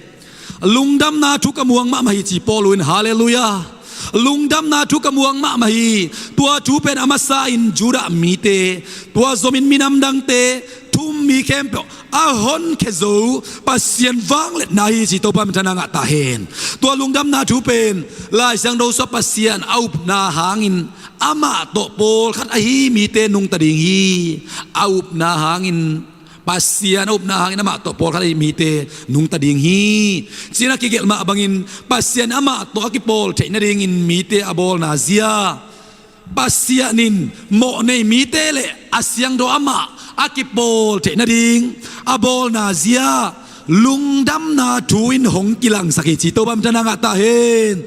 lungdamna thu ka muang mahmah hi ci Paul in, halleluiah. Lungdamna thu ka muang mahmah hi. Tua thu pen a masa in Judah mite, tua zomin minam dangte, thu um mi khempeuh a honkhia zo Pasian vangliatna hi ci Topa minthanna ngah ta hen. Tua lungdamna thu pen Lai Siangtho sungah Pasian a upna hangin amah tawh pawlkhat ahi mite nungta ding hi. A upna hangin, Pasian a upna hangin amah tawh pawlkhat ahi mite nungta ding hi, ci-in a kigelh mah bangin, Pasian amah tawh a kipawl theih nadingin mite a bawlna zia, Pasian in mawh nei mite le a siangtho amah a kipawl theih nading a bawlna zia lungdamna thu in hong kilangsak hi ci Topa minthanna ngah ta hen.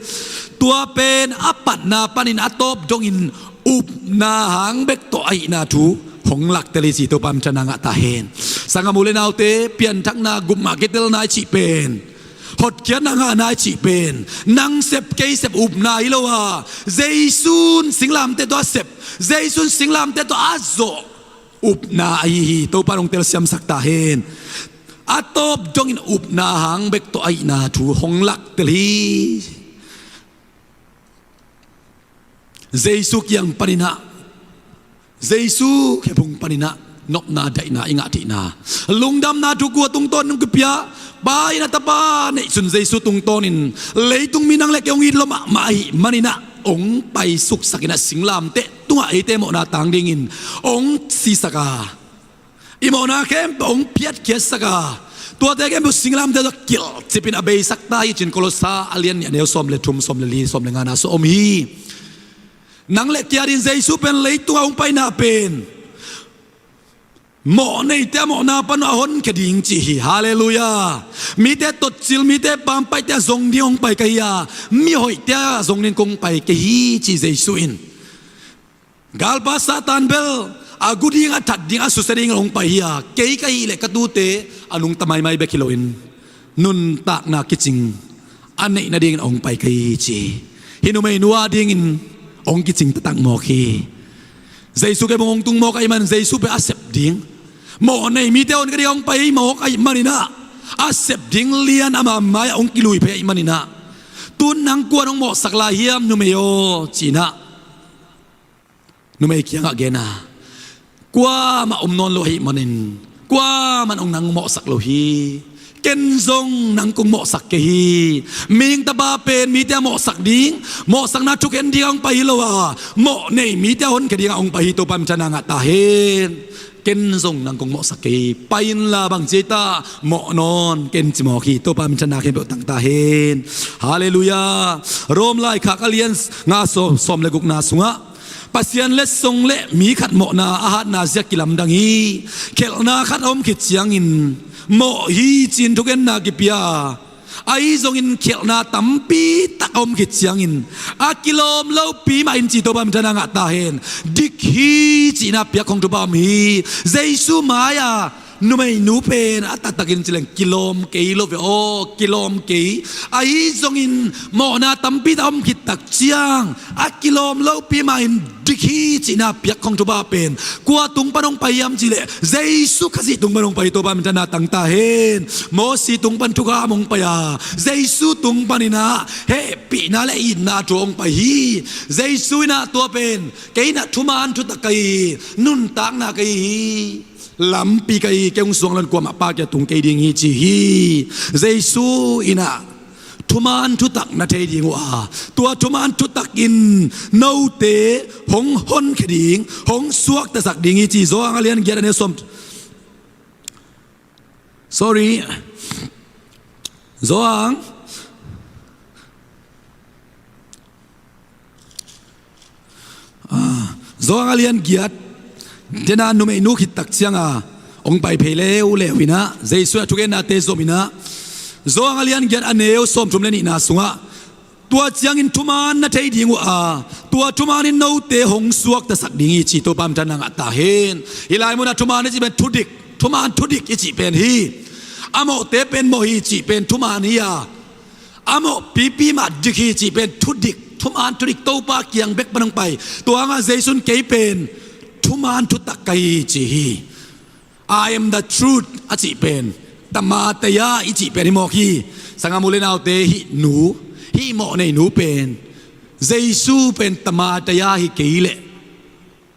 Tua pen a patna panin a tawp dongin upna hang bek tawh ahihna thu hong laktel hi ci Topa minthanna ngah ta hen. Sanggam u le naute, pianthakna, gupna kitelna i cih pen, hotkhiatna ngahna i cih pen nang sep kei sep upna hi lo a, Jesu in singlamteh tawh a sep, Jesu in singlamteh tawh a zawh upna ahi hi. Topa in hong telsiamsak ta hen. A tawp dongin upna hang bek tawh ahihna thu hong laktel hi. Jesu kiang paninah, Jesu khephung paninah nopna daihna i ngah theihna, lungdamna thu kua tungtawn nung kipia, Pa in a Tapa neihsun Jesu tungtawnin leitung mi nang le kei hong it lua mahmah ahih maninah hong paisuksakinah singlamteh tungah eite mawhna tang dingin hong sisak a, i mawhna khempeuh hong phiatkhiatsak a, tuate khempeuh singlamteh tawh kilhcipin a beisak ta hi cin Kolosa a lian nih a neu sawm le thum, sawm le li, sawm le ngana sung om hi. Nang le kei adingin Jesu pen leitungah hong paina pen mawh neite a mawhna pan a honkhia ding ci hi. Halleluiah. Mite totcil, mite pampaihte a zong ding hong pai ka hi a, mihoihte a zong ding kong pai ka hi ci Jesu in. Galpa Satan bel a gu ding, a that ding, a susia dingin hong pai hi a, kei ka hih leh ka tuute a nungta maimai bek hi loin nuntakna kicing a neih nadingin hong pai ka hi ci. Hih numeinu a dingin hong kicing taktak mawk hi. Jesu khephung hong tung mawk ahih manin Jesu pen a sep ding, mawh nei mite honkhia ding hong pai mawk ahih maninah a sep ding lian ama mai-ah hong kilui phei ahih maninah, tun nang kua'n hong mawhsak lai hiam numei aw cinah numei kiangah gen a, kuamah om nawn lo ahih manin kuamah in hong nang mawhsak lo hi. Ken zong nang kong mawhsak kei hi. Mihing Tapa pen mite a mawhsak ding, mawhsakna thukhen ding a hong pai hi lo a, mawh nei mite a honkhia ding a hong pai hi. Topa minthanna ngah ta hen. Ken zong nang kong mawhsak kei hi. Pai inla bang ci ei ta, mawh nawn ken ci mawk hi. Topa minthanna khempeuh tang ta hen. Halleluiah. Rom laikhak a lian nga sawm, sawm le gukna sungah Pasian letsong le mi khat mawhna a hatna zia kilamdang hi. Khialhna khat a om khit ciangin mawh hi ci-in thukhenna kipia, ahi zongin khialhna tampi tak a om khit ciangin a kilawm lopi mah in ci Topa minthanna ngah ta hen. Dik hi cihna piak khong thupha om hi. Jesu mai-a numeinu pen a taktakin ci leng kilawm kei lo ve aw, kilawm kei. Ahi zongin mawhna tampi tak a om khit tak ciang a kilawm lopi mah in dik hi cihna piak khong thupha pen kua tung pan hong pai hiam cih leh Jesu Khazih tung pan hong pai hi. Topa minthanna tang ta hen. Mosi tung pan thukham hong pai a, Jesu tung paninah hehpihna le itna thu hong pai hi. Jesu inah tua pen kei inah thuman thutak ka hi hi, nuntakna ka hi hi, lampi ka hi hi, kei hong suang lo-in kuamah Pa kiang tung kei ding hi ci hi. Jesu inah thuman thutak na thei ding uh a, tua thuman thutak in note hong honkhia ding, hong suaktasak ding hi ci. Johan a lian giat a neu sawm, sorry, Johan, ah, Johan a lian giat, dena numeinu khit tak cianga hong pai phei leuleu inah Jesu a thukennate zom inah, Johan a lian giat a neu sawmthum le nihna sungah tua ciangin thuman na thei ding uh a, tua thuman in note hong suaktasak ding hi ci. Topa minthanna ngah ta hen. Hih lai munah thuman i cih pen thudik, thuman thudik i cih pen hi. A mawhte pen mawh hi cih pen thuman hi a, a mawh pipi mah dik hi cih pen thudik, thuman thudik, Topa kiang bek pan hong pai. Tua hangah Jesu in kei pen thuman thutak ka hi ci hi. I am the truth a cih pen, tamataya i cih pen hi mawk hi. Sanggam u le naute, hih nu, hih mawh nei nu pen Jesu pen tamataya hi kei leh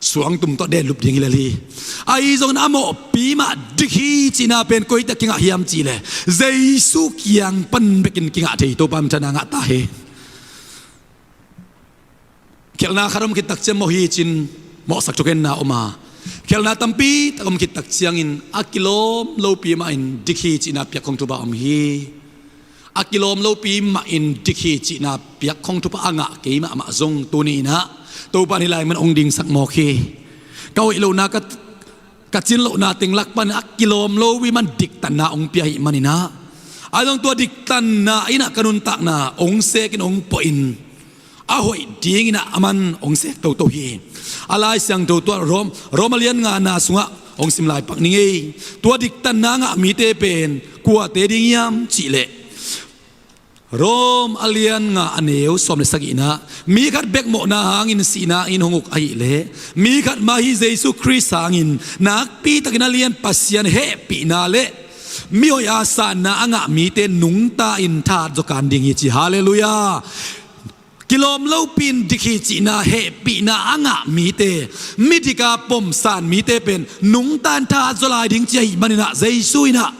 suangtum tawh denlup ding hi lel hi. Ahi zongin a mawhpi mah dik hi cihna pen koitak kingah hiam cih leh Jesu kiang pan bekin kingah thei hi. Topa minthanna ngah ta hen. Khialhna khat om khit tak ciang mawh hi ci-in mawhsak thukhenna om a, khialhna tampi tak om khit tak ciangin a kilawm lopi mah in dik hi cihna piak khong thupha om hi. A kilawm lopi mah in dik hi cihna piak khong thupha a ngah kei mahmah zong tuni inah Topa in hih lai man hong dingsak mawk hi. Ka hoih lohna, ka, ka cin lohna teng lak pan a kilawm lopi mah in diktanna hong pia ahih maninah, ahi zong tua diktanna inah ka nuntakna hong sekin hong puahin a hoih dinginah a man hong sek toto hi. A Lai Siangtho tua Rom, Rom a lian ngana sungah hong sim lai pak ni ngei. Tua diktanna ngah mite pen kuate ding hiam cih leh Rom a lian nga a neu sawm le sagihna, mi khat bek mawhna hangin sihna in hong uk ahih leh mi khat mah hi Jesu Khrist hangin nakpi takin a lian Pasian hehpihna le mihoih a sanna a ngah mite nungta in thahat zaw kan ding hi ci. Halleluiah. Kilawm lopi in dik hi cihna hehpihna a ngah mite, midik a pomsan mite pen nungta in thahat zaw lai ding ci ahih manin ah, Jesu in ah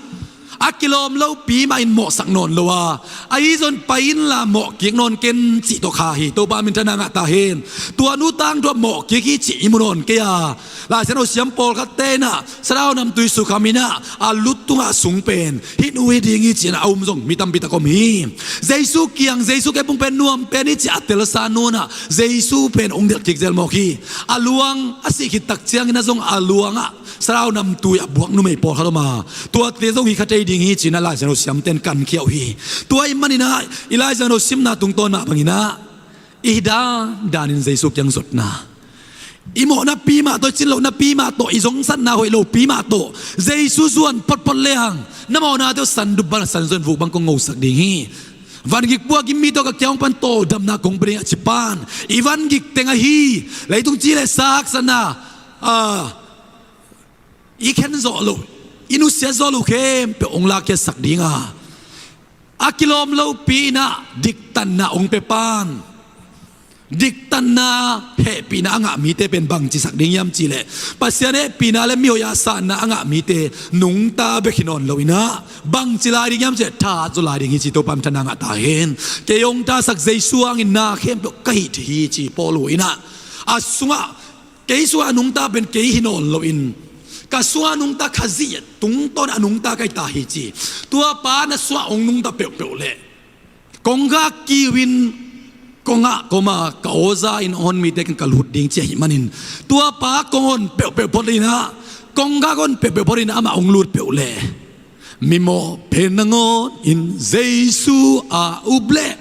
a kilawm lopi mah in mawhsak nawn lo a, ahi zong pai inla mawh kik nawn ken cih tawh kha hi. Topa minthanna ngah ta hen. Tua nu tangthu ah mawh kik hi cih i mu nawn kei a, Lai Siangtho siam pawlkhatte in ah, Sathau namtui sukham in ah, a lu tungah sung pen hih nu hi ding hi ci-in a um zong mi tampi tak om hi. Jesu kiang, Jesu kepung pen nuam pen hi ci a telsa nu in ah, Jesu pen ong delh kik zel mawk hi. A luang a sih khit tak ciangin ah zong a luangah sathau namtui a buak numei pawlkhat om a, tuate zong hi kha thei ding hi ci-in ah Lai Siangtho siamten kankhia uh hi. Tua ahih manin ah i Lai Siangtho simna tungtawn mah bangin ah, i hi dandan in Jesu kiang zotna, i mawhnapi mah tawh, i cin lohnapi mah tawh, i zongsatna hoih lopi mah tawh Jesu zuan photphot lehang, na mawhnate uh sandup bang, sanzuan vuk bang kong ngosak ding hi. Vangik pua gim mi tawh ka kiang pan tawldamna kong pia ding a ci pan, i vangik teng ahi leitung ci le saksatna, ah, i khen zawh loh, i nusiat zawh loh khempeuh ong lakkhiatsak ding a, a kilawm lopi in ah diktanna ong pia pan, diktanna hehpihna a ngah mite pen bangci sak ding hiam cih leh, Pasian hehpihna le mihoih a sanna a ngah mite nungta bek hi nawn lo in ah, bangci lai ding hiam cih leh thahat zaw lai ding hi ci Topa minthanna ngah ta hen. Kei ong thahatsak Jesu hangin na khempeuh ka hih thei hi ci Paul in ah, a sungah, kei sungah a nungta pen kei hi nawn loin, ka sungah a nungta Khazih tungtawn a nungta ka hi ta hi ci. Tua pa na sungah ong nungta peuhpeuh leh, kongkhak kiu in kongah koma ka aw za in hong hon mite kiang ka lut ding ci ahih manin, tua pa kong hon peuhpeuh phot in ah, kongkhak hon peuhpeuh phot in ah amah ong lut peuh leh, mimawh pen nangawn in Jesu a up leh,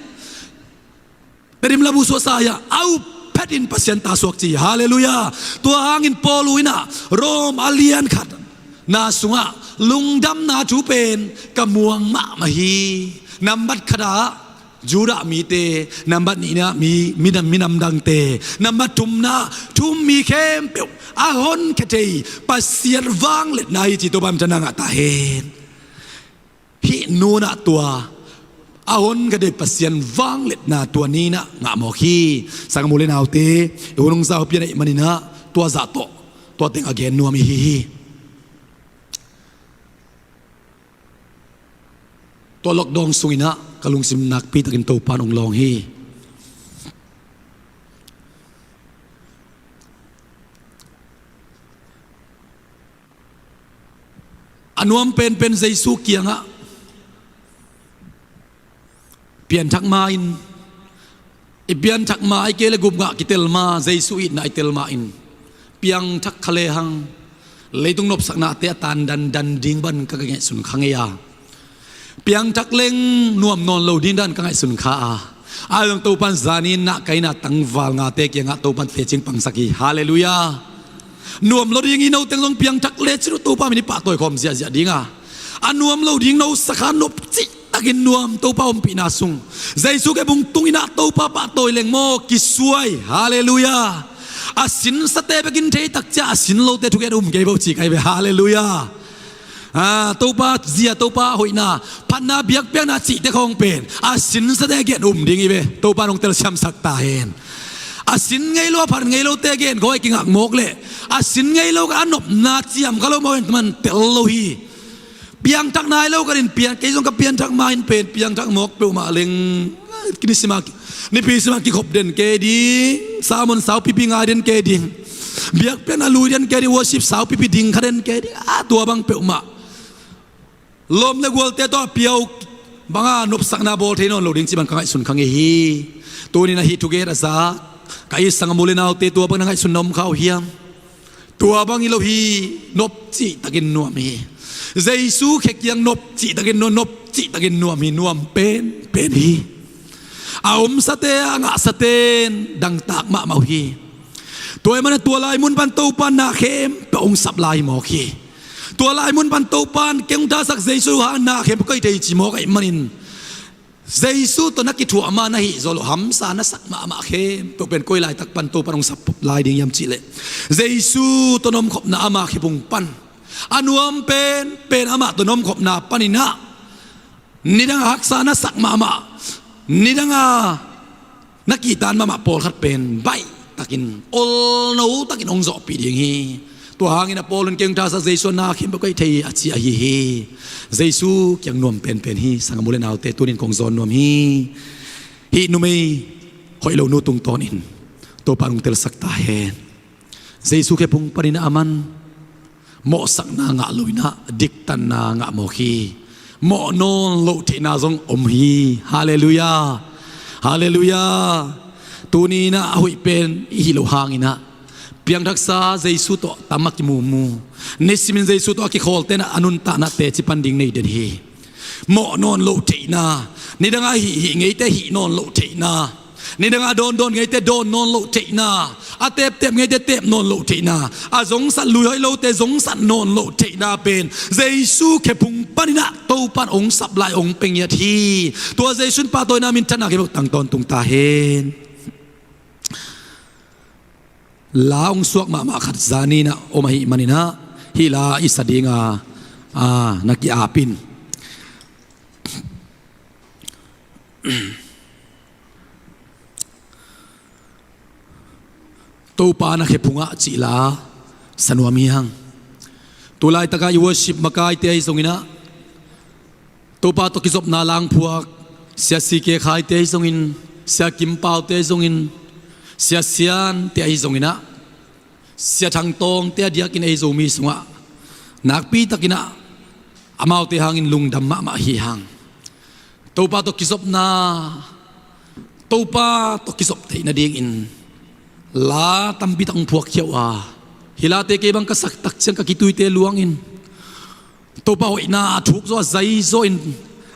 Tedim labu suahsa hi a, a up phetin Pasian ta suak ci. Halleluiah. Tua hangin Paul in ah Rom a lian khatna sungah, lungdamna thu pen ka muang mahmah hi. Nambat khatah Judah mite, nambat nihna mi, minam, minam dangte, nambat thumna thu um mi khempeuh a honkhia thei Pasian vangliatna hi ci Topa minthanna ngah ta hen. Hih nu in ah tua a honkhia thei Pasian vangliatna tua ni in ah ngah mawk hi. Sanggam u le naute, i hun hong zau pian ahih manin ah tua zah tawh tua teng a gen nuam i hi hi. Tua lockdown sungin ah ka lungsim nakpi takin Topa in ong lawng hi. A nuam penpen Jesu kiangah pianthak ma-in, i pianthak ma, ahih kei leh gupngah kitel ma, Jesu itna i tel ma-in, piangthak kha lehang leitung nopsaknate a tan dandan ding bang ka ngaihsun kha ngei a, piangthak leng nuam nawn lo ding dan ka ngaihsun kha a, a zong Topa in zani in ah ka inn a tangval ngate kiangah Topa in tecing pangsak hi. Halleluiah. Nuam lo ding i no teng zong piangthak le cin uh Topa min i pahtawi khawm ziahziah ding a, a nuam lo ding no sakha nop cihtakin nuam Topa ompihna sung, Jesu kepung tung in ah Topa pahtawi leng maw kisuai. Halleluiah. A sinsate bekin thei tak ciang a sin lote thugen um kei bo ci kai ve. Halleluiah. Ah, Topa zia, Topa hoihna, phatna, biakpiakna cihte khawng pen a sinsate gen um ding hi ve. Topa in ong telsiamsak ta hen. A sin ngei lo, a phat ngei lote gen khawng a kingak mawk leh, a sin ngei lo ka a nopna ciam kha lo mawk in man tel lo hi. Piangthak nai lo ka din pian, kei zong ka pianthak ma-in pen piangthak mawk peuhmah leng, kinisim a, nipi sim a kikhop den kei ding, sermon saupipi ngai den kei ding, biakpiakna lui den kei ding, worship saupipi ding kha den kei ding, a tua bang peuhmah. Lawm le gualte tawh a piau banga nopsakna bawl thei nawn lo ding cih bang ka ngaihsun kha ngei hi. Tuni in ah hih thugen a zak ka i sanggam u le naute tua bang na ngaihsun na om kha uh hiam? Tua bang hi lo hi. Nop cihtakin nuam hi. Jesu khe kiang nop cihtakin nuam, nop cihtakin nuam hi. Nuam penpen hi. A omsate, a ngahsate in dangtak mahmah uh hi. Tua ahih manin tua lai mun pan Topa in na khempeuh ong sap lai mawk hi. Tua lai mun pan Topa in kei ong thahatsak Jesu hang na khempeuh ka hih thei ci mawk ahih manin, Jesu tawh na kithuah ma, na hih zawh loh hamsa na sak mahmah khempeuh pen koi laitak pan Topa in ong sap lai ding hiam cih leh, Jesu tawh na omkhopna ama khe bung pan, a nuam penpen amah tawh na omkhopna panin ah, nidang a haksa na sak mahmah, nidang a Na kihtan mahmah pawlkhat pen baih takin, olno takin hong zawhpih ding hi. Tua hangin a Paul in kei hong thasak Jesu a na khempeuh ka hih thei hi a ci ahi hi. Jesu kiang nuam penpen hi. Sanggam u le naute, tunin kong zawn nuam hi. Hih numei hoih lo nu tungtawnin Topa nong telsak ta hen. Jesu khephung panin a man mawhsakna ngah lo in ah diktanna ngah mawk hi. Mawh nawn loh theihna zong om hi. Halleluiah. Halleluiah. Tuni in ah a hoih pen i hih loh hangin ah piangthaksa Jesu tawh tam a kimumu, nisimin Jesu tawh a kikhawlte in ah a nuntakna teci pan ding nei den hi. Mawh nawn loh theihna, nidanga hih, hih ngeite hih nawn loh theihna, nidanga dawn, dawn ngeite dawn nawn loh theihna, a teptep ngeite tep nawn loh theihna, a zongsat lui hoih lote zongsat nawn loh theihna pen Jesu khephung panin ah Topan hong sap lai hong pia ngiat hi. Tua Jesu in pahtawina, minthanna khempeuh tang tawntung ta hen. La hong suak mahmah khat zani in ah om ahih manin ah hih la i sa dinga, a, na ki-ap in. Topa na khephungah cih la sa nuam hi hang. Tulaitakah i worship makaite ahi zongin ah, Topa tawh kizopna langphuak Sia C K Khai te ahi zongin, Sia Kim Pau te ahi zongin, Sia Sian te ahi zongin ah, Sia Thang Tawng te a diakin ei Zomi sungah nakpi takin ah amaute hangin lungdam mahmah hi hang. Topa tawh kizopna, Topa tawh kizop theih nadingin la tampi tak hong phuakkhia uh a, hih late kei bang ka sak tak ciang ka kituite luangin, Topa hoihna a thuk zaw a zai zaw in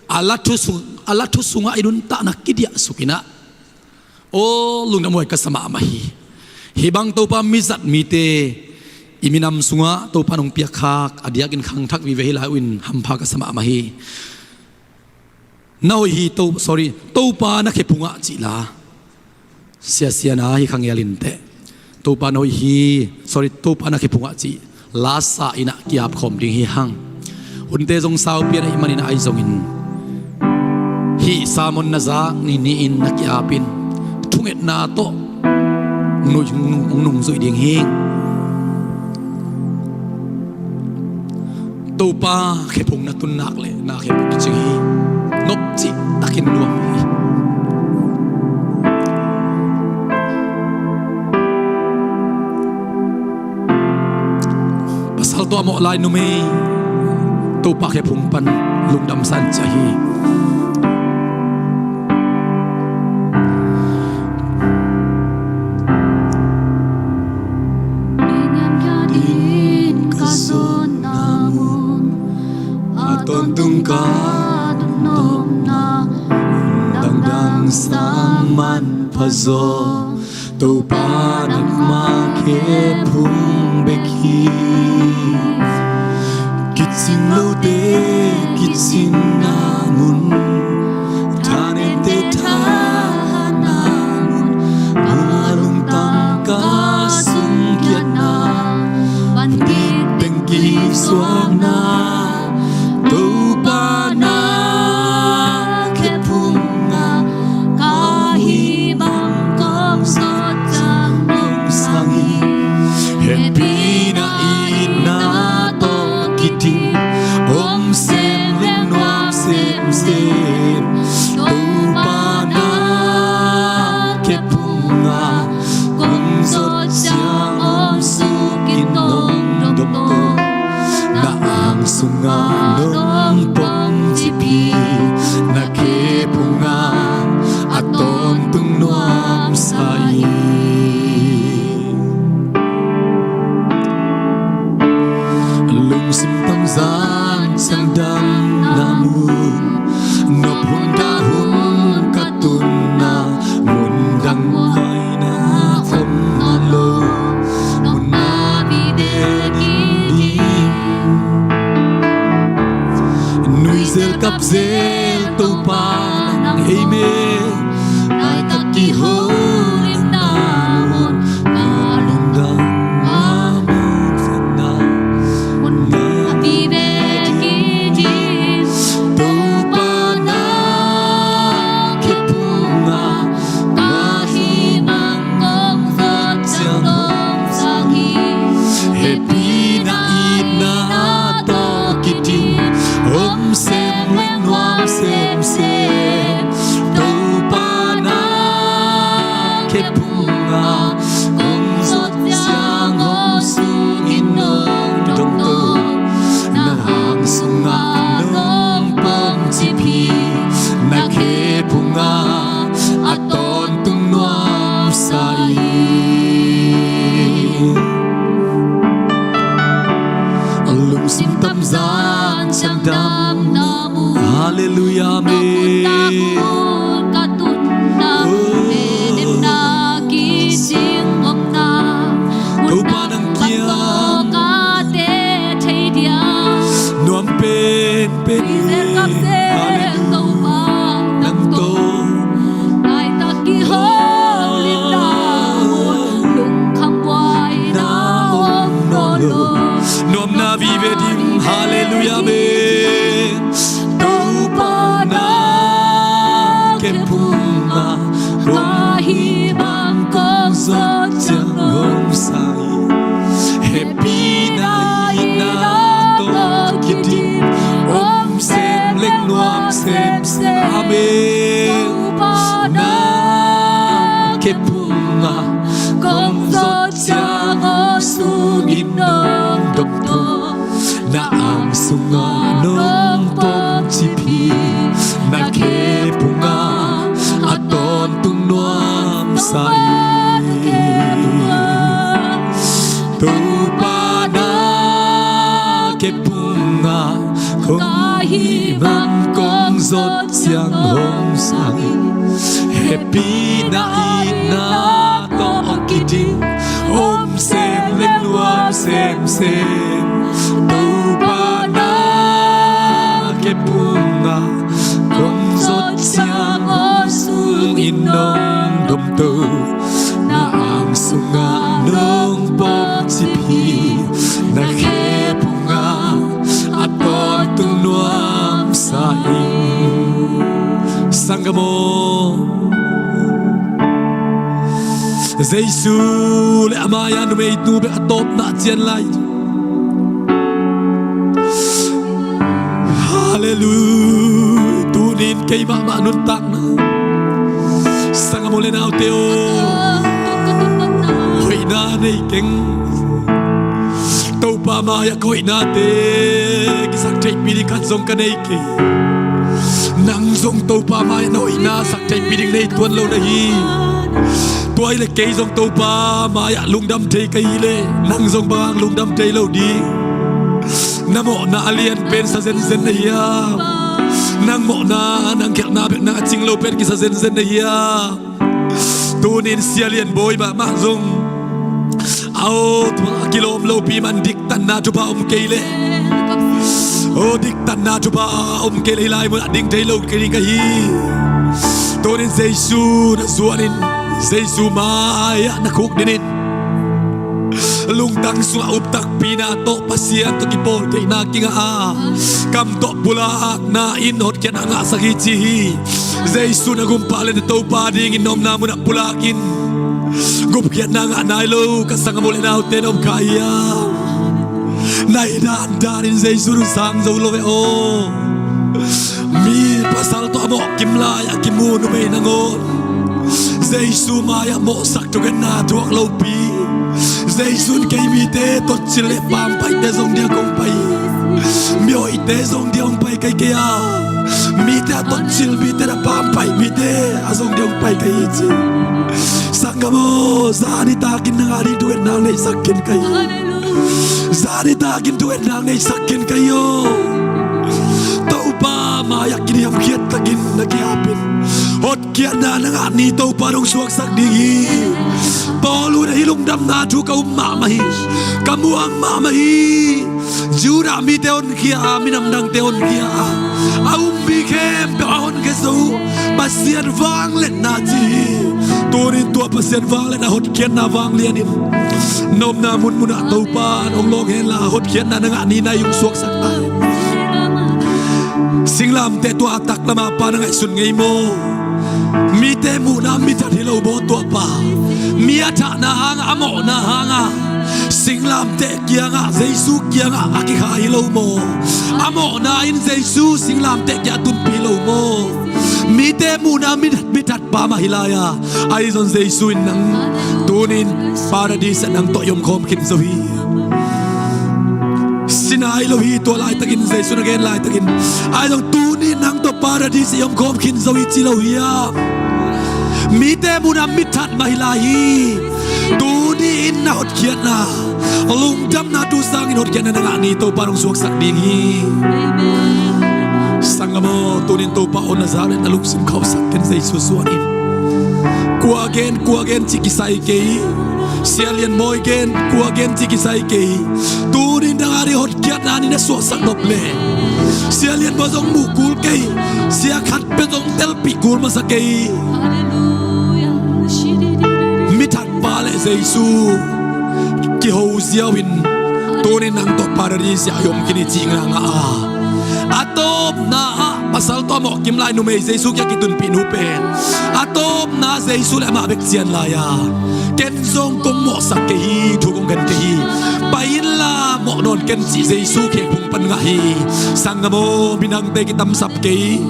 a la thu sung, a la thu sungah i nuntakna kidiahsuk in ah, aw, lungdam huai ka sa mahmah hi. Hih bang Topa mizat mite i minam sungah Topa nong piakkhak a diakin khangthak vive hi lai uh in hampha ka sa mahmah hi. Na hoih hi, To, sorry, Topa na khephungah cih la. Sia Sian a, hih khangel inteh. Topa na hoih hi, sorry, Topa na khephungah cih la sa in ah ki-ap khawm ding hi hang. Hunte zong saupi a neih manin ah ahi zongin, hih sermon na zak ni ni-in na ki-ap in, thungetna tawh nung, nung, nungzuih ding hi. Topa khephung na tun nak leh na khephung kicing hi. Nopcih takin nuam hi. Pasal tawh a mawh lai numei Topa khephung pan lungdam san cia hi. Ka zawnna mun a tawntung ka nopna dangdang sang manpha zaw. Topa nangmah khephung bek hi. Kicing lote kicinna mun, thanemte thahatna mun, ka lungtang ka sungkiatna, vandik teng kisuakna, Topa na khephung ah ka hih bang kong zawh ciang nong sang hi. Hehpihna itna tawh kidim, om semleng nuam semsem, Topa na khephung ah kong zawh ciang om suk in nong dom tawh, na ang sungah nong pom cip hi. Na khephung ah a tawntung nuamsa hi. Lungsim tamzan ciang damna mun, nop hun dah hun ka tunna mun, dang muaina om nawn lo, nopna vive kik ding. Nuizel kapzel Topa nang ei me, laitak kihona mun, ka lungdam mahmah na mun, na vive kik ding. Topa na khephung ah ka Hehpihna itna tawh kidim, om sem le nuam semsem. Amen. Na khe phungah kong zot ciang aw sungin nong dom to. Na ang sungah nong pom cip hi. Na khe phungah a tawntung nuamsa hi. Topa na khe phungah kong ka hih man kong zot ciang hong sang hi. Hehpihna itna tawh kidim, om sem le nuam semsem. Topa na khe phungah kong zot ciang aw sungin nong dom to. Na ang sungah nong pom cip hi. Na khe phungah a tawntung nuamsa hi. Sanggam aw, Jesu le a mai-ah numeinu bek a tawpna cian lai. Halleluia. Tunin keimah mah nuntakna, sanggam aw le naute aw, hoihna nei keng. Topa mai-ah ka hoihnate kisak theihpih ding khat zong ka nei kei. Nang zong Topa mai-ah na hoihna sak theihpih ding nei tuan lo na hi. Tua hileh kei zong Topa mai-ah lungdam thei ka hi leh nang zong bang hang lungdam thei lo ding? Na mawhna a lian pen sa zenzen na hiam? Nang mawhna, nang khialhna bek nang a cing lo pen kisa zenzen na hiam? Tunin Sia Lian Bawi mahmah zong, aw, a kilawm lopi man diktatna thupha om kei leh, aw, diktatna thupha om kei leh hih lai munah ding thei lo kei ding ka hi. Tunin Jesu na zuanin, Jesu mai-ah na khukdinin, lungtang sungah uptakpihna tawh Pasian tawh kipawltheihna kingah a, kam tawh pulakna in hotkhiatna ngahsak hi ci hi. Jesu na gumpa le na Topa dingin na omna munah pulakin, gupkhiatna ngah nai lo ka sanggam aw le naute na om kha hiam? Na hi dandanin Jesu thu sang zo lo ve aw. Mi pasal tawh a mawhkim lai a kimu numei nangawn Jesu mai-ah mawhsak thungetna thuak lopi. Jesu in kei mite totcil le pampaihte zong dia kong pai, mihoihte zong dia hong pai kei kei a, mite a totcil mite a pampaih mite a zong dia hong pai kei hi ci. Sanggam aw, zani takin nang a ding thungetna hong neihsak khin ka hi. Zani takin thungetna hong neihsak khin ka hi aw. Topa mai-ah kiniamkhiat takin na kiapin, hotkhiatna na ngah ni Topa hong suaksak ding hi. Paul in ahi, lungdamna thu ka um mahmah hi, ka muang mahmah hi. Judah mite honkhia a, minam dangte honkhia a, a umpi khempeuh a honkhia zo Pasian vangliatna ci hi. Tunin tua Pasian vangliatna hotkhiatna vanglianin na omna munmunah Topa hong lawng henla hotkhiatna na ngah ni nai hong suaksak ta. Singlamteh tua a taklamah pa na ngaihsun ngei maw? Mite muhna mi that hi lo maw tua pa? Mi a thahna hangah, a mawhna hangah singlamteh kiangah, Jesu kiangah a kikha hi lo maw? A mawhna in Jesu singlamteh kiangah tunpih hi lo maw? Mite muhna mi that, mi that pa mah hi lai a, ahi zong Jesu in nang tunin Paradis ah nang tawh i omkhawm khin zo hi. Si nai lo hi, tua laitakin Jesu na gen laitakin, ahi zong tuni nang tawh Paradis i omkhawm khin zo hi ci lo hiam? Mite muhna mi that mah hi lai hi. Tuni in na hotkhiatna, lungdamna thu sangin hotkhiatna na ngah ni Topa hong suaksak ding hi. Sanggam aw, tunin Topa aw na zak le na lungsim khauhsak ken Jesu zuanin. Kua gen, kua gen cih kisai kei. Sia Lian Bawi gen, kua gen cih kisai kei. Tunin nang a ding hotkhiatna ni na suaksak nop leh, Sia Lian Bawi zong muh kul kei, sia khat pen zong telpih kul masa kei. Mi that pa le Jesu kiho ziau in tunin nang tawh Paradis ah i om khin hi cih na ngah a, a tawpna ah pasal tawh a mawhkim lai numei Jesu kiang kitunpih nu pen a tawpna Jesu le amah bek cian lai a, ken zong kong mawhsak kei hi, thu kong gen kei hi. Pai ken cih Jesu khekphung pan ngah hi. Sanggam aw, minamte kitamsap kei,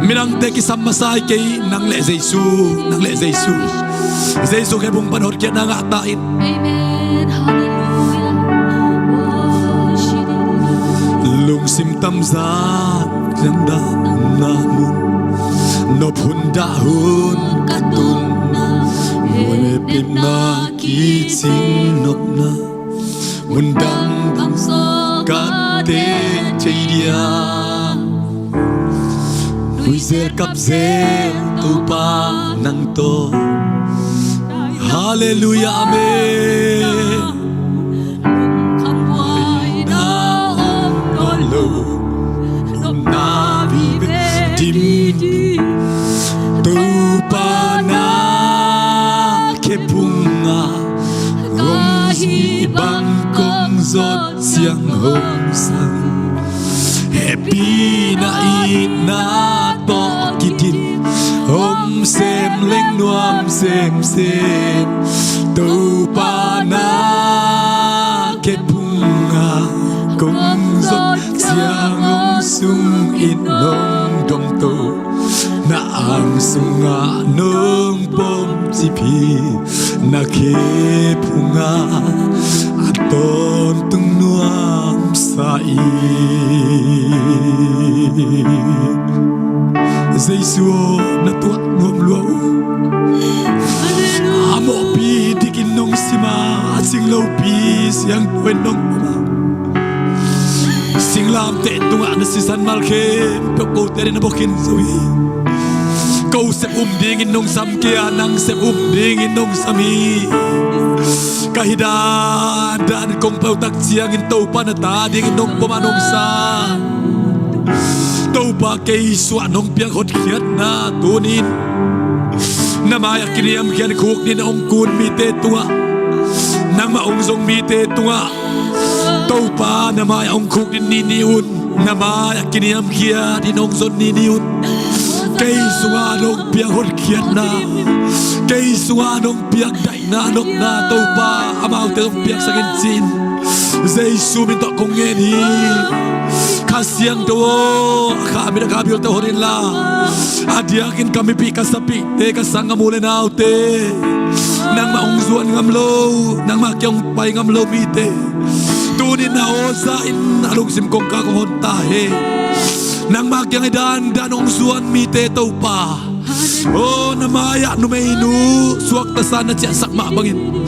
minamte kisam masa hi kei. Nang le Jesu, nang le Jesu. Jesu khekphung pan hotkhiatna ngah ta in. Amen. Hallelujah. Lungsim tamzat kiangdamna mun, nop hun dah hun ka tunna, hehpihna kicing nopna, mun dangdang sawh ka teh thei dia. Nuizel kapzel Topa nang tawh. Halleluiah, amen. Lungkham buaina om nawn lo, nopna vive dim ding. Topa na khephungah kong hih bang kong zot ciang hong sang. Hehpihna itna tawh kidim, hong sem leng nuam semsem. Topa na khephungah kong zot ciang hong sung in hong domto. Na ang sungah nong pom cip hi, na khephungah a tawntung nuamsa hi. Jesu aw, na tuah nuam lua uh. A mawhpi dikin nong sim a, a cinglopi siangtho in nong pom a, singlamteh tungah na sisan mal khempeuh kote in a bawkin zo hi. Ko sep um dingin nong sam kei a, nang sep um dingin nong sam hi. Ka hih dandan kong peutak ciangin Topa na ta dingin nong pom a nong sa. Topa kei suah nong piak hotkhiatna tunin na mai-ah kiniamkhiat khukdin hong kun mite tungah, nangmah hong zong mite tungah Topa na mai-ah hong khukdin nini un. Na mai-ah kiniamkhiat in hong zon nini un. Kei sungah nong piak hotkhiatna, kei sungah nong piak daihna nopna Topa amaute hong piaksak in ci-in Jesu min tawh kong ngen hi. Kha Siangtho aw, a kha mit a kha bialte hon inla, a diakin ka mipih ka sapihte, ka sanggam u le naute, nangmah hong zuan ngam lo, nangmah kiang hong pai ngam lo mite tunin na aw za in a lungsim kongkak hong hon ta hen. Nangmah kiang i dandan hong zuan mite Topa aw, na mai-ah numeinu suakta sa na ciahsak mah bangin,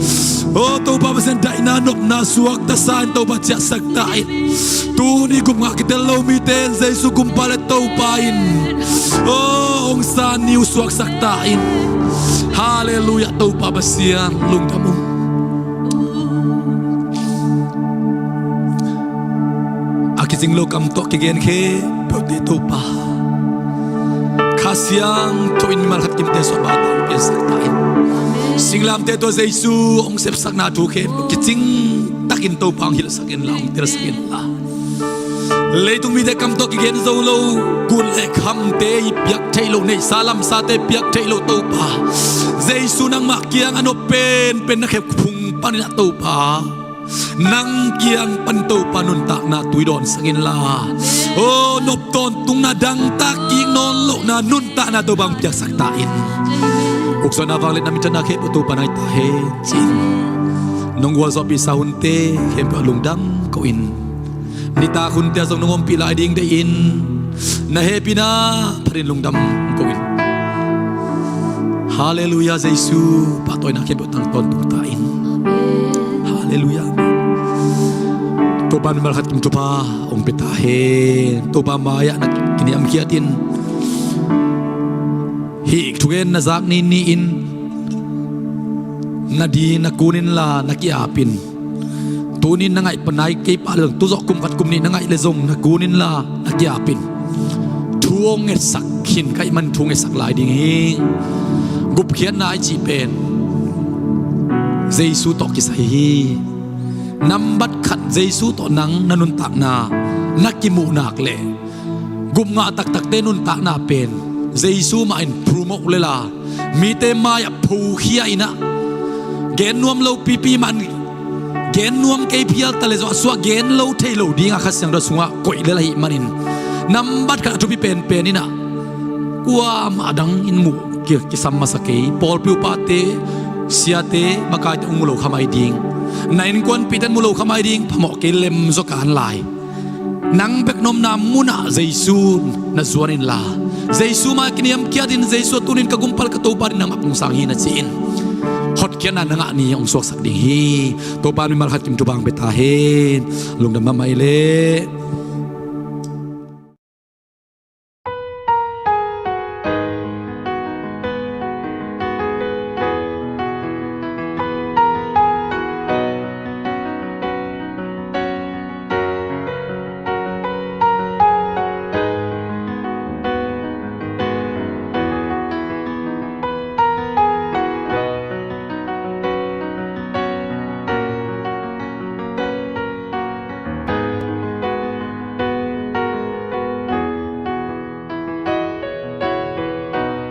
aw Topa Pasian, daihna nopna suakta sa in Topa ciahsak ta in. Tuni gupngah kitel lo mite in Jesu Gumpa le Topa in, aw, hong san ni uh suaksak ta in. Halleluiah, Topa Pasian lungdam ung. A kicing lo kam tawh kigen khempeuhte Topa, Kha Siangtho in mimal khat kimte suah bang tawh hong piansak ta in. Singlamteh tawh Jesu hong sepsakna thu khempeuh kicing takin Topa hong hilhsak inla, hong telsak inla. Leitung mite kam tawh kigen zo lo, kun le khamte i piak theih loh, neihsa lamsate piak theih loh Topa, Jesu nangmah kiang a nop penpen na khephung panin ah Topa, nang kiang pan Topa nuntakna tui dawnsak inla, aw, nop tawntungna dangtak kik nawn lohna nuntakna Topa hong piaksak ta in. Uksuahna vangliatna minthanna khempeuh Topa nai ta hen ci-in, nong gualzawhpihsa hunte khempeuh ah lungdam ko-in, nitak hunte ah zong nong ompih lai ding deihin, na hehpihna phatin lungdam ko-in. Halleluiah, Jesu pahtawina khempeuh tang tawntung ta in. Halleluiah. Topa mimal khat kim thupha hong pia ta hen. Topa mai-ah na kiniamkhiat in, hih thugen na zak nini in, na di na kun inla na ki-ap in. Tunin na ngaih panai kei pah le zong, tuzawh kum khat kum nih na ngaih le zong na kun inla na ki-ap in. Thu hong ngetsak khin ka hih man thu ngetsak lai ding hi. Gupkhiatna i cih pen Jesu tawh kisai hi. Nambat khat Jesu tawh nang na nuntakna na kimuh nak leh, gupngah taktakte nuntakna pen Jesu mah in promote le la, mite mai-ah phokhia in ah, gen nuam lo pipi mah in Gen nuam kei phial ta le zong a suah gen lo thei lo ding a Kha Siangtho sungah koih lel ahih manin, nambat khat a thupi penpen in ah kuamah dang in muh ki, kisam masa kei. Pawlpi upate, siate, makaite hong mu lo kha mai ding. Na innkuanpihte in mu lo kha mai ding, phamawh kei, lem zaw kan lai. Nang bek na omna munah Jesu na zuan inla, Jesu mai kiniamkhiat in, Jesu a tunin ka Gumpa le ka Topa ding nangmah kong sang hi na ci-in hotkhiatna na ngah ni hong suaksak ding hi. Topa in mimal khat kim thupha hong pia ta hen. Lungdam mahmah i leh.